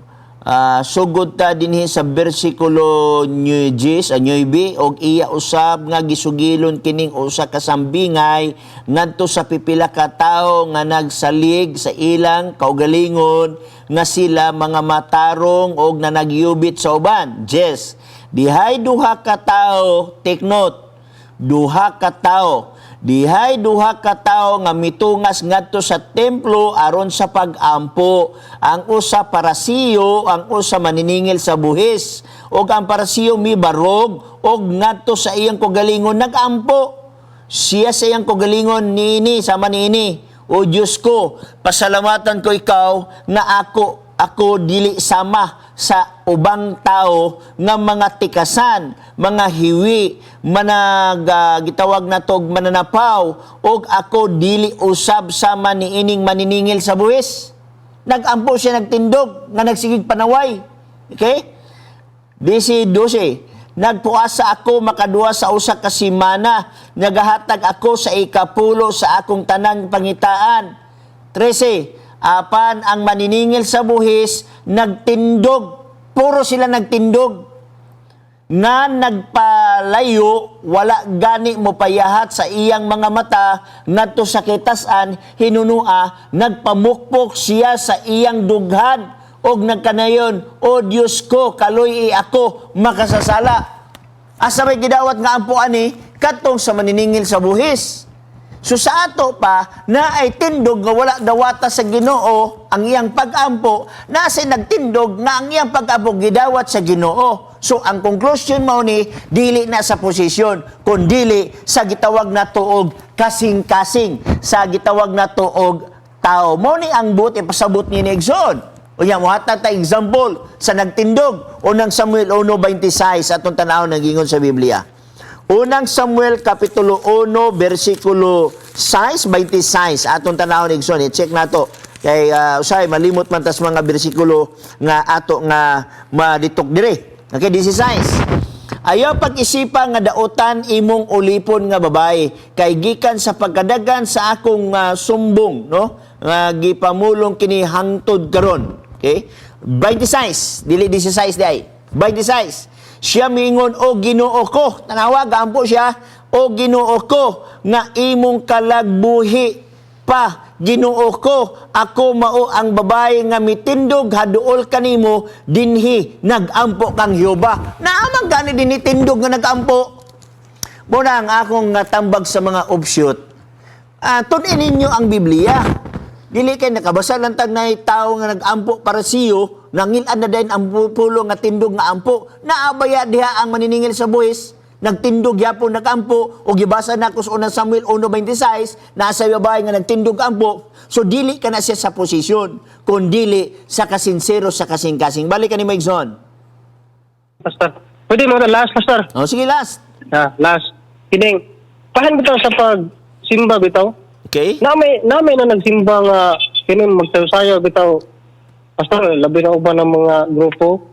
sugod ta dinhi sa bersikulo 9, 9, og iya usab nga gisugilon kining usa ka sambingay ngadto sa pipila ka tawo nga nagsalig sa ilang kaugalingon nga sila mga matarong og nanagyubit sa uban. Yes. Dihay duha ka tawo, take note, duha ka tawo. Dihay duha ka tawo nga mitungas ngadto sa templo aron sa pag-ampo. Ang usa parasiyo, ang usa maniningil sa buhis. Og ang parasiyo mibarog og ngadto sa iyang kaugalingon nagampo. Siya sa iyang kaugalingon niini sama niini: "O Diyos ko, pasalamatan ko ikaw nga ako dili sama sa ubang tao nga mga tikasan, mga hiwi, manag gitawag na tog mananapaw, og ako dili usab sama niining maniningil sa buwis." Nagampo siya nagtindog nga nagsigig panaway. Okay? Disi 12. "Nagpuasa ako makaduha sa usa ka semana. Nagahatag ako sa ikapulo sa akong tanang pangitaan." 13. Apan ang maniningil sa buhis nagtindog. Puro sila nagtindog. Nga nagpalayo, wala gani mo payahat sa iyang mga mata ngadto sa kitasan, hinunua nagpamukpok siya sa iyang dughan og nagkanayon, "O Dios ko, kaluy ako makasasala." Asa may gidawat nga ampo ani? Katong sa maniningil sa buhis. So sa ato pa, na ay tindog nga wala dawata sa Ginoo ang iyang pag-ampo, na say nagtindog nga ang iyang pag-ampo gidawat sa Ginoo. So ang conclusion mao ni dili na sa posisyon, kun dili sa gitawag na tuog kasing-kasing, sa gitawag na tuog tao. Mao ni ang buot ipasabot ni igsoon. Unya mohatag ta example sa nagtindog, Unang Samuel 1:26 atong tan-awon ang gingon sa Biblia. Unang Samuel kapitulo 1 bersikulo 6, 26 atong tanawon, igsoon. I-check nato kay usahay malimot man tas mga bersikulo nga ato nga maditok dire. Okay, 16. "Ayaw pag-isipa nga dautan imong ulipon nga babae kay gikan sa pagkadagan sa akong sumbong, no, nga gipamulong kini hangtod karon." Okay? 26, dili 16 di ay. 26. Siya mingon, "O Ginoo ko." Tanawa, gampo siya. "O Ginoo ko, nga imong kalagbuhi pa, Ginoo ko, ako mao ang babae nga mitindog haduol kanimo dinhi nagampo kang Jehova." Naamang gani dinhi tindog nga nagampo. Muna ang akong nga tambag sa mga offshoot. Tun-in ninyo ang Biblia. Dili kay nakabasa lang tag nay tao nga nagampo para siyo, nangil-an na din ang pulo nga tindog nga ampo. Naabaya diha ang maniningil sa buhis, nagtindog yapon nagampo, o gibasa na ko sa Unang Samuel 1:26, nasa babae nga nagtindog ampo. So dili ka na siya sa posisyon, kun dili sa kasinsero sa kasing-kasing. Balik ka ni Mike Zon. Pastor. Pwede mo last, Pastor. Oh, sige, last. Ah, last. Kining, pahan bitaw sa pag simba bitaw. Okay? Na may na nagsimba nga kini magsayaw bitaw, pastor, labi na uban ng mga grupo,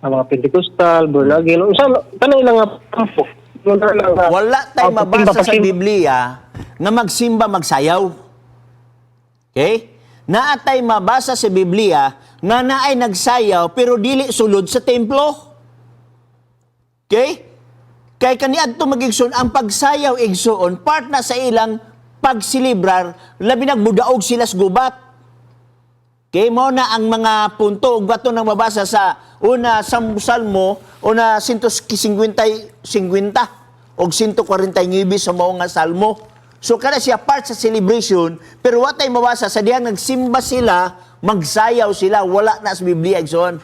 ang mga Pentecostal, born again, unsa kanang ilang nga kampo. Wala lang nga- Wala tay Oh, mabasa sa pasimba. Biblia nga magsimba magsayaw. Okay? Naatay mabasa sa Biblia nga naay nagsayaw pero dili sulod sa templo. Okay? Kay kaniadto magigsoon ang pagsayaw, igsoon, part na sa ilang pagsilibrar, labi nagbudaog sila sa gubat. Okay, mao na ang mga punto ug bato nang mabasa sa una sa Salmo, una 150 50 og 149 sa mao nga salmo. So kada siya part sa celebration, pero wa tay mabasa sa dihang nagsimba sila, magsayaw sila, wala na sa Biblia, igsoon.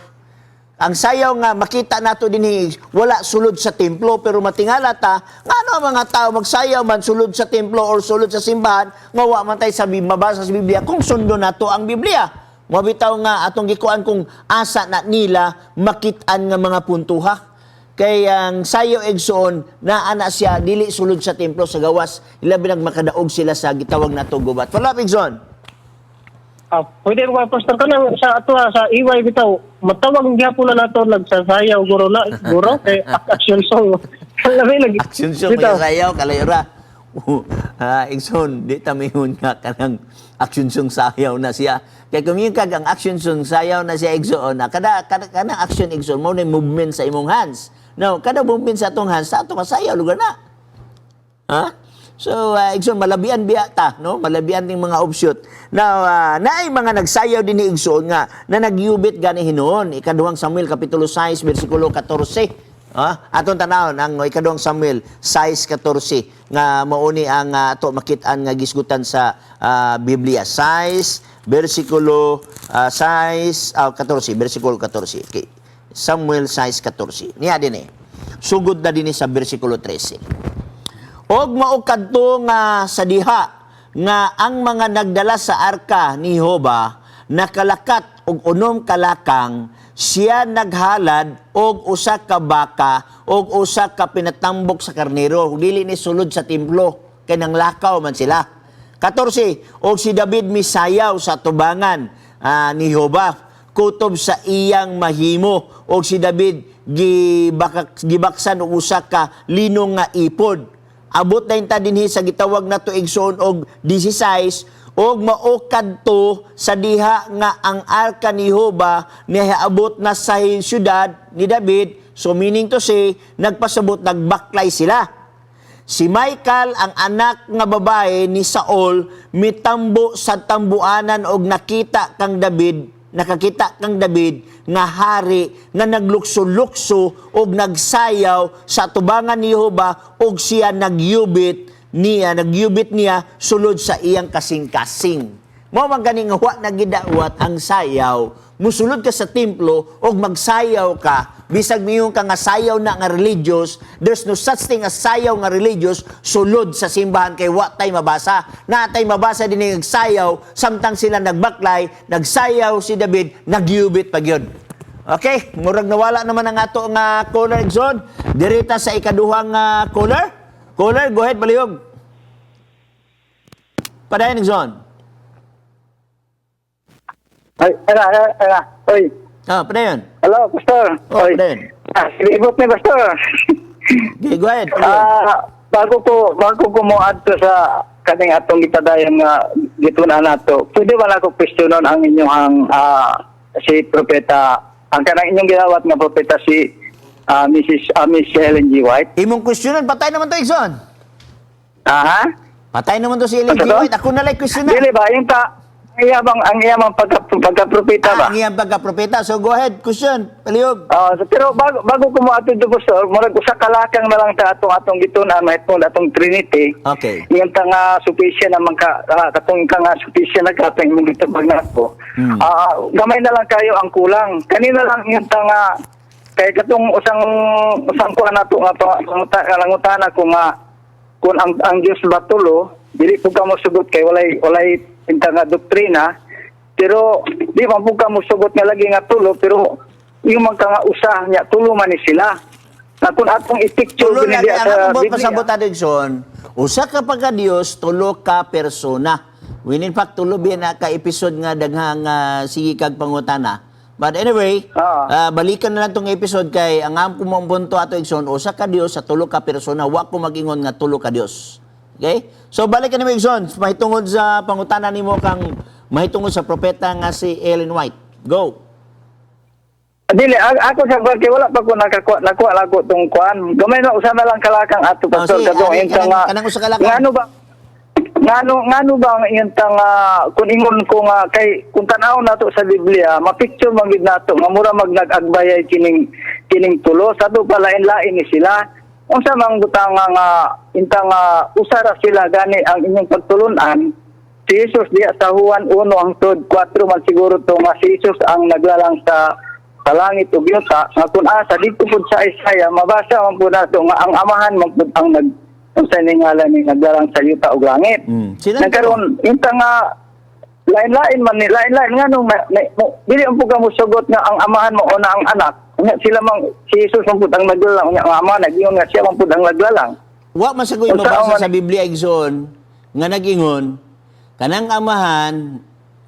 Ang sayaw nga makita nato dinhi wala sulod sa templo, pero matingala ta ngano ang mga tao magsayaw man sulod sa templo or sulod sa simbahan nga wa man tay sa mabasa sa Biblia kung sundo nato ang Biblia. Mao bitaw nga atong gikuan kung asa na nila makit-an nga mga puntuha. Kay ang sayo, igsoon, naa na siya dili sulod sa templo sa gawas, ilabi nag makadaog sila sa gitawag nato gubat. Follow up, igsoon. Ah, pwede ba, pastor, kanang sa ato ah, sa EY bitaw, matawag gyapon na nato nagsasayaw guro na guro kay action song. Labi nag Action song bitaw. may sayaw kalayra. Ah, igsoon, di ta mingon nga kanang action song sayaw na siya. Kay kung yun kag ang action song sayaw na siya, igsoon, na kada kanang action, igsoon, mo na yung movement sa imong hands. No, kada movement sa atong hands, sa ato masayaw lugar na. Ha? So, igsoon, malabian biya ta, no? Malabian ting mga offshoot. Now, naay mga nagsayaw din ni igsoon nga na nagyubit gani hinuon. Ikaduhang Samuel kapitulo 6 bersikulo 14. Ah, atong tanawon ang Ikaduhang Samuel 6:14 nga mauni ang ato makit-an nga gisgutan sa Biblia. 6 bersikulo 6 14, bersikulo 14. Okay. Samuel 6:14. Niya din eh. Sugod na din sa bersikulo 13. Og mao kadto nga sa diha nga ang mga nagdala sa arka ni Jehova nakalakat og 6 kalakang, siya naghalad og usa ka baka og usa ka pinatambok sa karnero. Dili ni sulod sa templo kay nanglakaw man sila. 14. Og si David misayaw sa tubangan ni Jehova kutob sa iyang mahimo, og si David gibaksan og usa ka linong nga ipod. Abot na ta dinhi sa gitawag nato, igsoon, og 16. Og mao kadto sa diha nga ang arka ni Jehova niabot na sa syudad ni David. So meaning to say, nagpasabot nagbaklay sila. Si Michael, ang anak nga babae ni Saul, mitambo sa tambuanan og nakita kang David, nakakita kang David nga hari nga naglukso-lukso og nagsayaw sa tubangan ni Jehova og siya nagyubit niya sulod sa iyang kasing-kasing. Mao man gani nga wa nagidawat ang sayaw. Musulod ka sa templo og magsayaw ka, bisag miingon ka nga sayaw na nga religious, there's no such thing as sayaw nga religious sulod sa simbahan kay wa tay mabasa. Naa tay mabasa din nagsayaw samtang sila nagbaklay, nagsayaw si David, nagyubit pa gyud. Okay, murag nawala naman ang ato nga caller, igsoon. Dirita sa ikaduhang caller. Caller, go ahead, palihog. Padayon, igsoon. Ay, ala, ala, ala. Oy, Ah, padayon. Hello, Pastor. Oh, Oy. padayon. Ah, silibot ni Pastor. Okay, go ahead. Padayon. Ah, bago ko mo adto sa kaning atong gitadayon nga gitun-an nato. Pwede ba nako questionon ang inyong si propeta, ang kanang inyong gidawat nga propeta si Mrs. Miss Ellen G. White? Imong questionan, patay naman to, igsoon. Aha. Patay naman to si Ellen G. Ano to? White. Ako na lang questionan. Dili ba yung ta ang iyabang pagka propeta ba? Ah, ang iyang pagka-propeta. So go ahead, question. Palihog. Ah, so, pero bago ko moadto do, Pastor, murag usa ka lakang na lang ta atong gitun-an mahitungod atong Trinity. Ingon ta nga sufficient naman ka katong ka nga sufficient na katong imong gitubag nako. Ah, gamay na lang kayo ang kulang. Kanina lang ingon ta nga kay katong usang usang kuan nato nga pangutana ko nga kung ang Dios ba tulo, dili pud ka mosugot kay walay inta nga doktrina, pero di man pud ka mosugot nga lagi nga tulo, pero yung man ka nga usa nya tulo man ni sila. Na kung atong i-picture Tulo gini lang diya ang sa akong buot Biblia. pasabot addiction. Usa ka pagka-Dios, tulo ka persona. When in fact, tulo biya na ka episode nga daghang sige kag pangutana. But anyway, balikan na lang tong episode kay ang among mong punto ato, Igsoon, usa ka Dios sa tulo ka persona, wa ko mag-ingon nga tulo ka Dios. Okay? So balik ka nimo, Igsoon, mahitungod sa pangutana nimo kang mahitungod sa propeta nga si Ellen White. Go. Dili, ako sa kay wala pa ko nakakuha, nakuha lang ko tong kuan. Gamay na usa na lang kalakang ato, pastor, Oh, sige, katong ari, intang nga kanang usa ka lakang. Ngano ba ang intang nga kung ingon ko nga kay kung tan-aw nato sa Biblia, mapicture man gid nato nga mura mag nag-agbayay kining kining tulo sa do pa lain-lain ni sila. Unsa mang butang nga nga intang nga usa ra sila, gani ang inyong pagtulunan si Jesus diya sa Juan 1 ang 4 man siguro to, nga si Jesus ang naglalang sa langit ug yuta, nga kung asa dito pud sa Isaiah mabasa man pud nato nga ang Amahan man pud ang nag unsa ni ngalan ni naglalang sa yuta ug langit. Sila Nagkaroon inta nga lain-lain man ni lain-lain nga nung dili ang pud ka mosugot nga ang Amahan mo una ang Anak. Unya sila mang si Jesus man pud ang naglalang, unya ang Amahan nag-ingon nga siya man pud ang naglalang. Wa man sa ko Unsa mabasa man- sa Biblia, Igsoon, nga nag-ingon kanang Amahan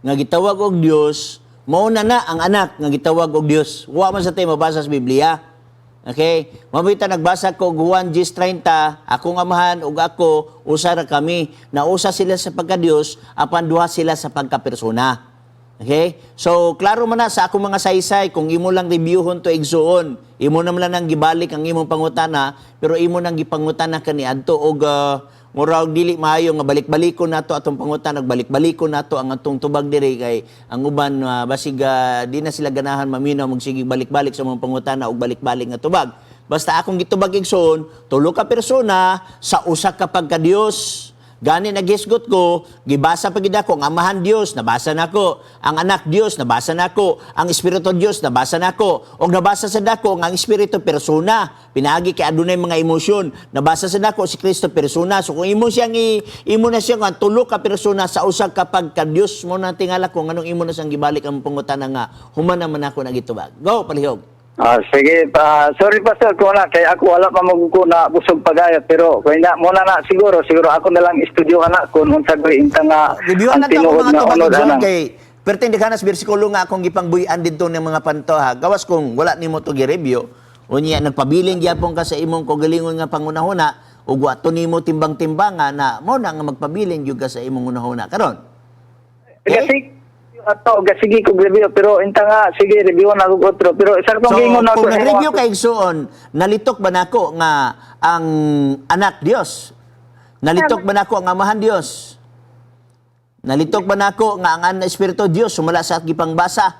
nga gitawag og Dios mao na na ang Anak nga gitawag og Dios. Wa man sa tayo mabasa sa Biblia. Okay? Mabita nagbasa ko og Juan 10:30, "Akong Amahan ug ako usa ra kami." Nausa sila sa pagka-Dios apan duha sila sa pagka-persona. Okay? So, klaro man na sa akong mga saysay, kung imo lang reviewhon to, igsuon, imo naman lang ang gibalik ang imong pangutana, pero imo nang gipangutana kaniadto og murag dili maayo nga balik-balikon nato atong pangutana, balik-balikon nato ang atong tubag diri kay ang uban basig di na sila ganahan maminaw magsigig balik-balik sa mga pangutana og balik-balik nga tubag. Basta akong gitubag, igsoon, tulo ka persona sa usa ka pagka-Dios. Gani naghisgot ko, gibasa pa gid ako ang Amahan Dios, nabasa nako. Ang Anak Dios, nabasa nako. Ang Espiritu Dios, nabasa nako. Og nabasa sa dako ang Espiritu persona. Pinaagi kay adunay mga emosyon. Nabasa sa dako si Kristo persona. So kung imo siyang imo na siya nga tulo ka persona sa usa ka pagka Dios, mo na tingala ko nganong imo na siyang gibalik ang pangutana nga human naman ako nagitubag. Go, palihog. Ah, sige, pa, sorry pastor kung na kay ako wala pa magugo na busog pagaya, pero kung na muna na siguro siguro ako na lang istudyohan na kung unsa ko inta nga Reviewan ang na to tinuod mga nga tubag, unod John, anang. kay pertindi ka na sa bersikulo nga akong gipangbuy-an didto ng mga panto ha. Gawas kung wala nimo to gi-review, unya nagpabiling gyapon ka sa imong kaugalingon nga pangunahuna ug wa to nimo timbang-timbanga na mo na nga magpabiling gyud ka sa imong hunahuna karon. Okay? Kasi ato sige ko review, pero inta nga sige review na ako otro, pero isa kong So, gingon na kung nag-review kay igsuon, nalitok ba nako nga ang Anak Dios? Nalitok ba nako ang Amahan Dios? Nalitok ba nako nga ang Espiritu Dios sumala sa gipangbasa?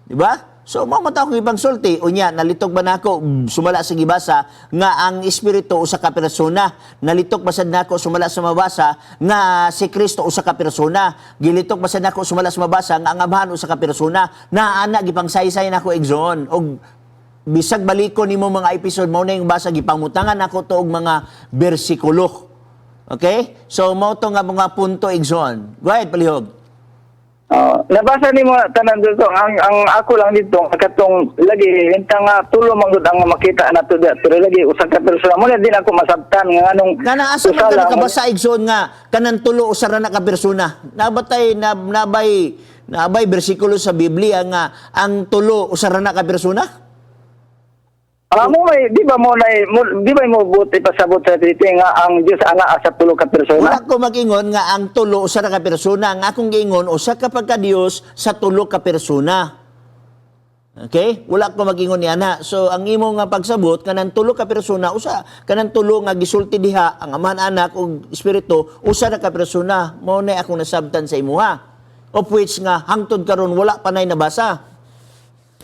Di ba? So, mao man akong ipangsulti. Unya, nalitok ba nako sumala sa gibasa nga ang Espiritu usa ka persona? Nalitok ba sad nako sumala sa mabasa nga si Kristo usa ka persona? Gilitok ba sad nako sumala sa mabasa nga ang Amahan usa ka persona? Na ana gipangsaysay nako, igsoon. Og bisag baliko nimo mga episode mo na yung basa, gipangutangan nako to og mga bersikulo. Okay? So mao to nga mga punto, igsoon. Go ahead, palihog. Oh, nabasa nimo tanan dito ang ako lang dito katong lagi inta nga tulo man gud ang makita nato diya, pero lagi usa ka persona mo na din ako masabtan nga nganong Kana asa usa man ka lang. nakabasa, igsoon, nga kanang tulo usa ra na ka persona? Nabatay na nabay nabay bersikulo sa Biblia nga ang tulo usa ra na ka persona? Ah, mo may di ba mo na mo, di ba mo buti pasabot sa dito nga ang Dios ana sa tulo ka persona? Wala ko mag-ingon nga ang tulo usa ra ka persona. Ang akong giingon, usa ka pagka-Dios sa tulo ka persona. Okay? Wala ko mag-ingon niya na. So ang imo nga pagsabot kanang tulo ka persona usa kanang tulo nga gisulti diha, ang Amahan, Anak ug Espiritu, usa ra ka persona. Mao na akong nasabtan sa imuha. Of which nga hangtod karon wala pa nay nabasa.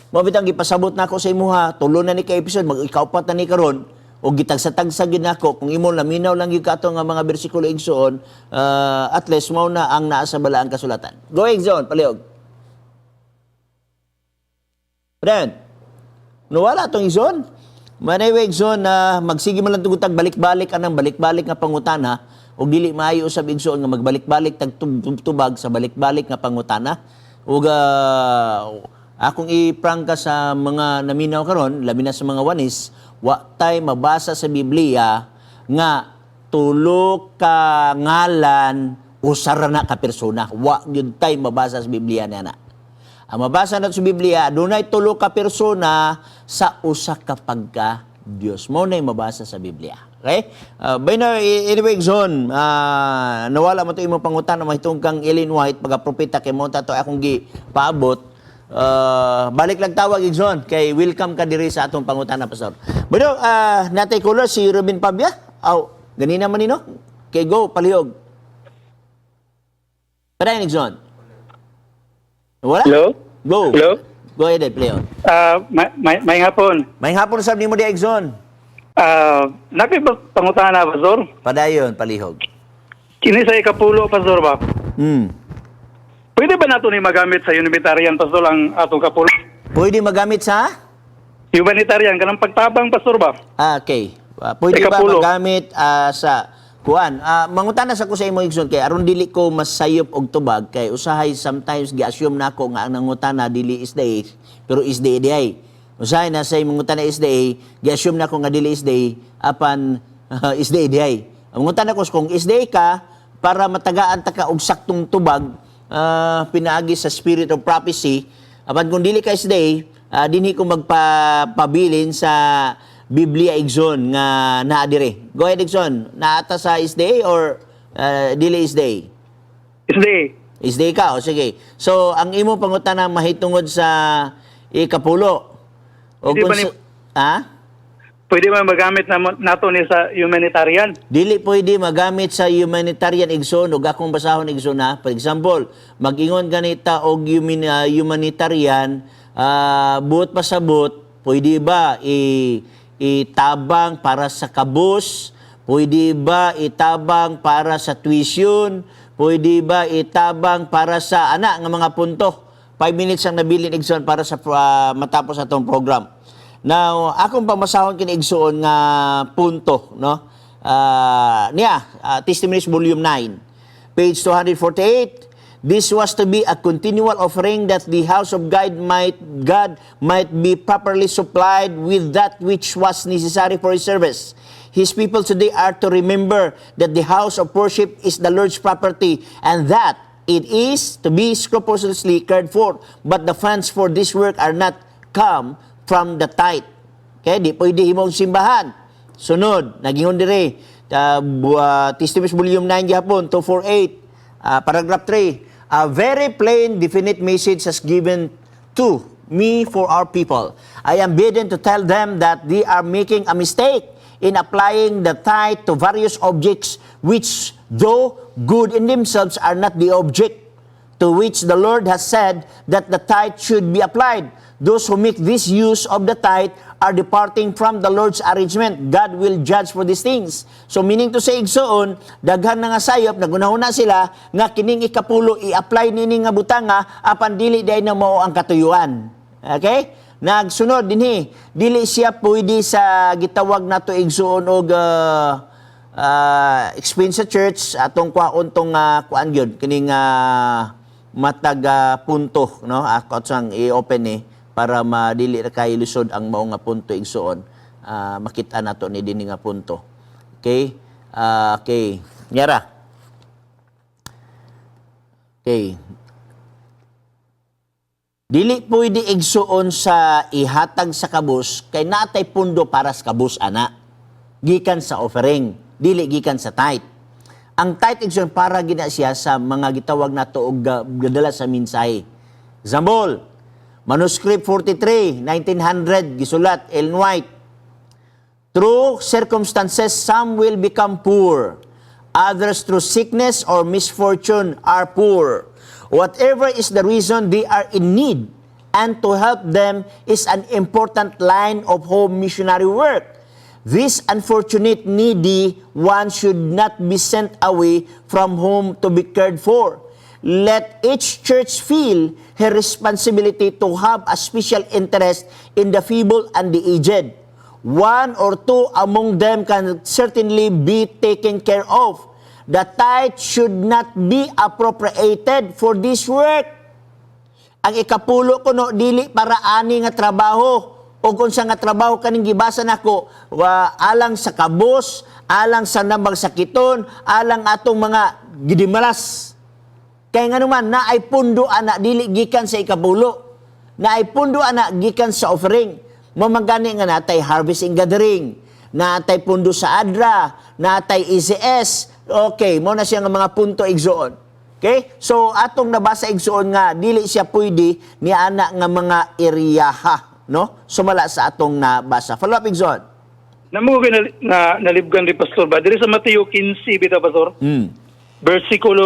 Mao bitang gipasabot nako sa imuha, tulo na ni ka episode, mag ikaupat na ni karon o gitagsa-tagsa gyud nako kung imo laminaw lang gyud kato nga mga bersikulo, igsoon, at least mao na ang naa sa balaang kasulatan. Go, igsoon, palihog. Friend, nawala atong igsoon. Manay igsoon na magsige man lang tugutag balik-balik anang balik-balik nga pangutana ug dili maayo usab, igsoon, nga magbalik-balik tag tubag sa balik-balik nga pangutana. Ug akong i-prangka sa mga naminaw karon, labi na sa mga Oneness, Wa tay mabasa sa Biblia nga tulo ka ngalan, usa ra na ka persona. Wa gyud tay mabasa sa Biblia niya na. Ang mabasa nato sa Biblia, dunay tulo ka persona sa usa ka pagka Dios. Mao na mabasa sa Biblia. Okay? By now, anyway, Zon, nawala mo to imong pangutana mahitungod kang Ellen White, pagka propeta kay mo to akong gi paabot. Balik lang tawag, Igsoon, kay welcome ka diri sa atong pangutana, Pastor. Bueno, natay caller si Ruben Pabia. Aw, ganina man nino. Kay go, palihog. Padayon, Igsoon. Wala? Hello? Go. Hello? Go ahead, play on. May hapon. May hapon sab nimo di, Igsoon. Napi ba pangutana, Pastor? Padayon, palihog. Kini sa ikapulo, Pastor ba? Pwede ba nato ni magamit sa humanitarian, Pastor, ang atong kapulo? Pwede magamit sa? Humanitarian, kanang pagtabang, Pastor ba? Ah, okay. Pwede ba Ikapulo. magamit sa kuan? Mangutana sa ko sa imo, Igsoon, kay aron dili ko masayop og tubag, kay usahay sometimes gi-assume nako nga ang nangutana dili SDA pero SDA di ay. Usahay na sa mangutana SDA, gi-assume nako nga dili SDA apan SDA di ay. Ang mangutana ko kung SDA ka para matagaan ta ka og saktong tubag pinaagi sa spirit of prophecy. Apan kung dili ka SDA, dinhi ko magpapabilin sa Biblia, Igsoon, nga naa dire. Go ahead, Igsoon. Naata sa SDA or dili SDA? SDA. SDA ka, o sige. So, ang imo pangutana mahitungod sa ikapulo. O Hindi kung ba ni- ha? Pwede ba magamit na, nato ni sa humanitarian? Dili pwede magamit sa humanitarian, Igsoon, ug akong basahon, Igsoon, ha. For example, mag-ingon ganita og humanitarian, buot pasabot, pwede ba itabang para sa kabus? Pwede ba itabang para sa tuition? Pwede ba itabang para sa ana nga mga punto? 5 minutes ang nabilin, Igsoon, para sa matapos atong program. Now, akong pamasahon kini, Igsoon, nga punto, no? Niya, Testimonies Volume 9, page 248. This was to be a continual offering that the house of God might be properly supplied with that which was necessary for his service. His people today are to remember that the house of worship is the Lord's property and that it is to be scrupulously cared for. But the funds for this work are not come from the tithe. Okay, di pwede himong simbahan. Sunod, nagingon dire, Testimonies Volume 9 gihapon, 248, paragraph 3. A very plain, definite message has given to me for our people. I am bidden to tell them that they are making a mistake in applying the tithe to various objects which, though good in themselves, are not the object to which the Lord has said that the tithe should be applied. Those who make this use of the tithe are departing from the Lord's arrangement. God will judge for these things. So meaning to say, igsoon, daghan na nga sayop, nagunahuna sila, nga kining ikapulo, i-apply nini nga butanga, apan dili diay na mao ang katuyuan. Okay? Nagsunod dinhi, dili siya pwede sa gitawag nato, igsoon, og expense sa church. Atong kwaon tong kuan gyud kining matag punto, no? Ako sang i-open ni para madili ra kay lisod ang mao nga punto, igsoon. Makita nato ni dinhi nga punto. Okay? Okay, nyara. Okay. Dili pwede, igsuon, sa ihatag sa kabus kay natay pundo para sa kabus ana gikan sa offering, dili gikan sa tithe. Ang tithe, igsoon, para gina siya sa mga gitawag nato og gadala sa mensahe. Example, Manuscript 43, 1900, gisulat Ellen White. Through circumstances, some will become poor. Others through sickness or misfortune are poor. Whatever is the reason, they are in need. And to help them is an important line of home missionary work. This unfortunate needy one should not be sent away from home to be cared for. Let each church feel her responsibility to have a special interest in the feeble and the aged. One or two among them can certainly be taken care of. The tithe should not be appropriated for this work. Ang ikapulo kuno dili para ani nga trabaho. O kung sa nga trabaho kaning gibasa nako wa, alang sa kabos, alang sa nambang sakiton, alang atong mga gidimalas. Kay nga naman, naay pundo ana dili gikan sa ikapulo. Naay pundo ana gikan sa offering. Mamagani nga natay harvest and gathering, natay pundo sa ADRA, natay ECS. Okay, mo na siya nga mga punto, igsoon. Okay? So atong nabasa, igsoon, nga dili siya pwede ni ana nga mga eriyaha, no? Sumala sa atong nabasa. Follow up, igsoon. Namo ko na nalibgan di, Pastor, ba? Diri sa Mateo 15 bitaw, Pastor. Versikulo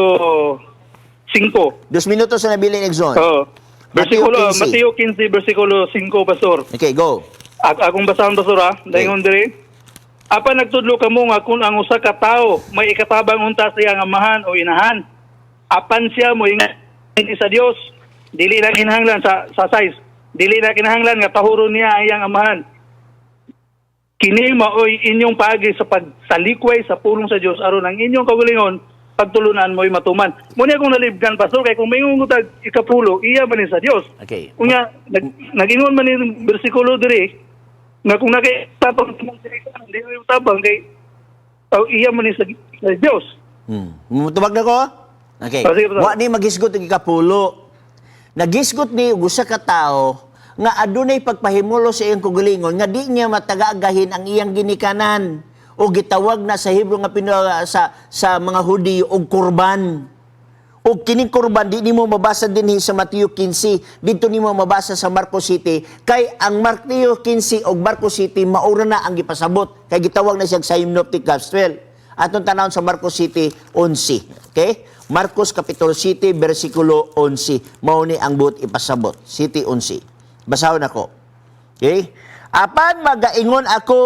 5. 2 minutos na nabilin, igsoon. Oo. Versikulo Mateo 15. Mateo 15 versikulo 5, Pastor. Okay, go. Akong basahon, Pastor, ha. Dayon diri. Apan nagtudlo kamo nga kung ang usa ka tawo may ikatabang unta sa iyang amahan o inahan, apan siya mo ingon sa Dios, dili na kinahanglan sa size. Dili na kinahanglan nga tahuron niya ang iyang amahan. Kini maoy inyong paagi sa pagsalikway sa pulong sa Dios aron ang inyong kaugalingon pagtulunan mo'y matuman. Muna akong nalibgan, Pastor, kay kung may tag ikapulo, iya man ni sa Dios. Unya nag-ingon man ni bersikulo diri nga kung nakitapang diri di mo tabang kay oh, iya man ni sa Dios. Tubag na ko? Okay. Oh, sige, Pastor. Wa ni magisgot og ikapulo. Nagisgot ni og usa ka tawo nga adunay pagpahimulo sa iyang kaugalingon nga di niya matagagahin ang iyang ginikanan o gitawag na sa Hebrew nga pino, sa mga Hudiyo og kurban. O kining kurban di nimo mabasa dinhi sa Mateo 15, didto nimo mabasa sa Marcos City, kay ang Mateo 15 ug Marcos City maura na ang gipasabot kay gitawag na siya Synoptic Gospel. Atong tanawon sa Marcos City 11. Okay? Marcos Kapitulo City versikulo 11. Mao ni ang buot ipasabot. City 11. Basahon ako. Okay? Apan magaingon ako,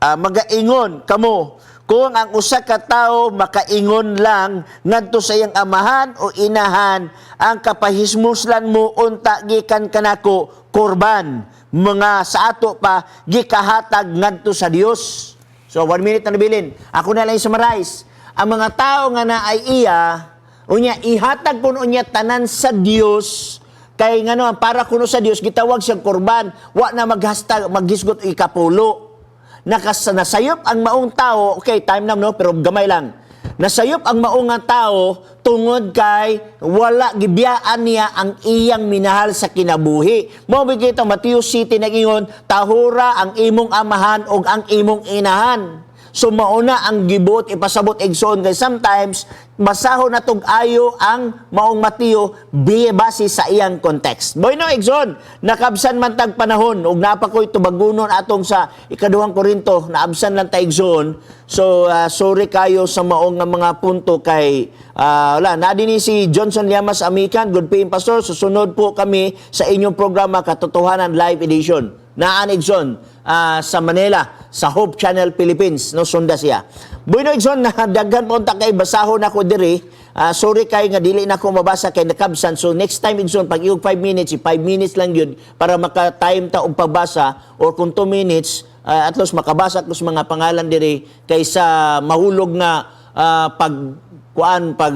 magaingon kamo kung ang usa ka tawo makaingon lang ngadto sa iyang amahan o inahan, "Ang kapahismuslan mo unta gikan kanako korban," mga sa ato pa gikahatag ngadto sa Dios. So 1 minute na nabilin. Ako na lang summarize. Ang mga tao nga naay iya, unya ihatag kuno niya tanan sa Dios, kay ngano para kuno sa Dios gitawag siyang korban, wa na maghastag maghisgot ikapulo. Nasayop ang maong tao, okay, time na, no, pero gamay lang. Nasayop ang maong nga tao tungod kay wala gibiyaan niya ang iyang minahal sa kinabuhi. Mo kita Matthew City nagingon, "Tahura ang imong amahan ug ang imong inahan." So mauna ang gibuot ipasabot, igsoon, kay sometimes basahon na tog ayo ang maong Mateo base sa iyang context. Bueno, igsoon, nakabsan man tag panahon ug napakoy tubagunon atong sa ikaduhang Korinto, naabsan lang ta, igsoon. So sorry kayo sa maong nga mga punto kay wala na din ni si Johnson Llamas Amikan, "Good PM, Pastor, susunod po kami sa inyong programa Katotohanan Live Edition." Naan, igsoon, sa Manila sa Hope Channel Philippines, no, sunda siya. Bueno, igsoon, na daghan po unta kay basahon ako diri. Sorry kay nga dili na ako mabasa kay nakabsan. So next time, igsoon, pag iyog 5 minutes, 5 minutes lang yun para maka-time ta og pagbasa or kung 2 minutes, at least makabasa ko sa mga pangalan diri kaysa mahulog nga pag kuan pag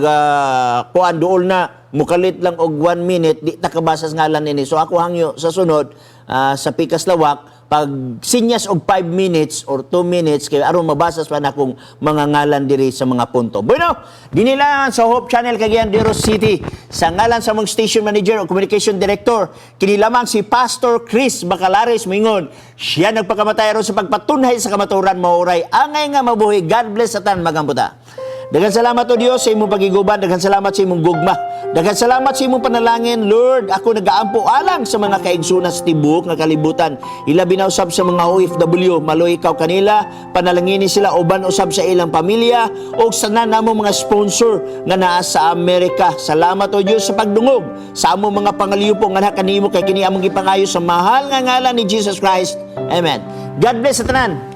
kuan duol na mukalit lang og 1 minute di ta kabasa sa ngalan nini. So ako hangyo sa sunod sa Pikas Lawak pag sinyas og 5 minutes or 2 minutes kay aron mabasa pa na akong mga ngalan diri sa mga punto. Bueno, dinhi lang sa Hope Channel Cagayan de Oro City, sa ngalan sa mong station manager o communication director, kini lamang si Pastor Chris Bacalares moingon, siya nagpakamatay aron sa pagpatunhay sa kamatuoran, maoray angay nga mabuhi. God bless sa tanan, magamputa. Daghang salamat o Dios sa imong pagiguban, daghang salamat sa imong gugma. Daghang salamat sa imong panalangin, Lord. Ako nagaampo alang sa mga kaigsunan sa tibuok nga kalibutan. Ilabi na usab sa mga OFW, maluoy ikaw kanila, panalangini sila uban usab sa ilang pamilya ug sa namo mga sponsor nga naa sa Amerika. Salamat o Dios sa pagdungog sa among mga pangaliyupo nga kanimo kay kini among gipangayo sa mahal nga ngalan ni Jesus Christ. Amen. God bless sa tanan.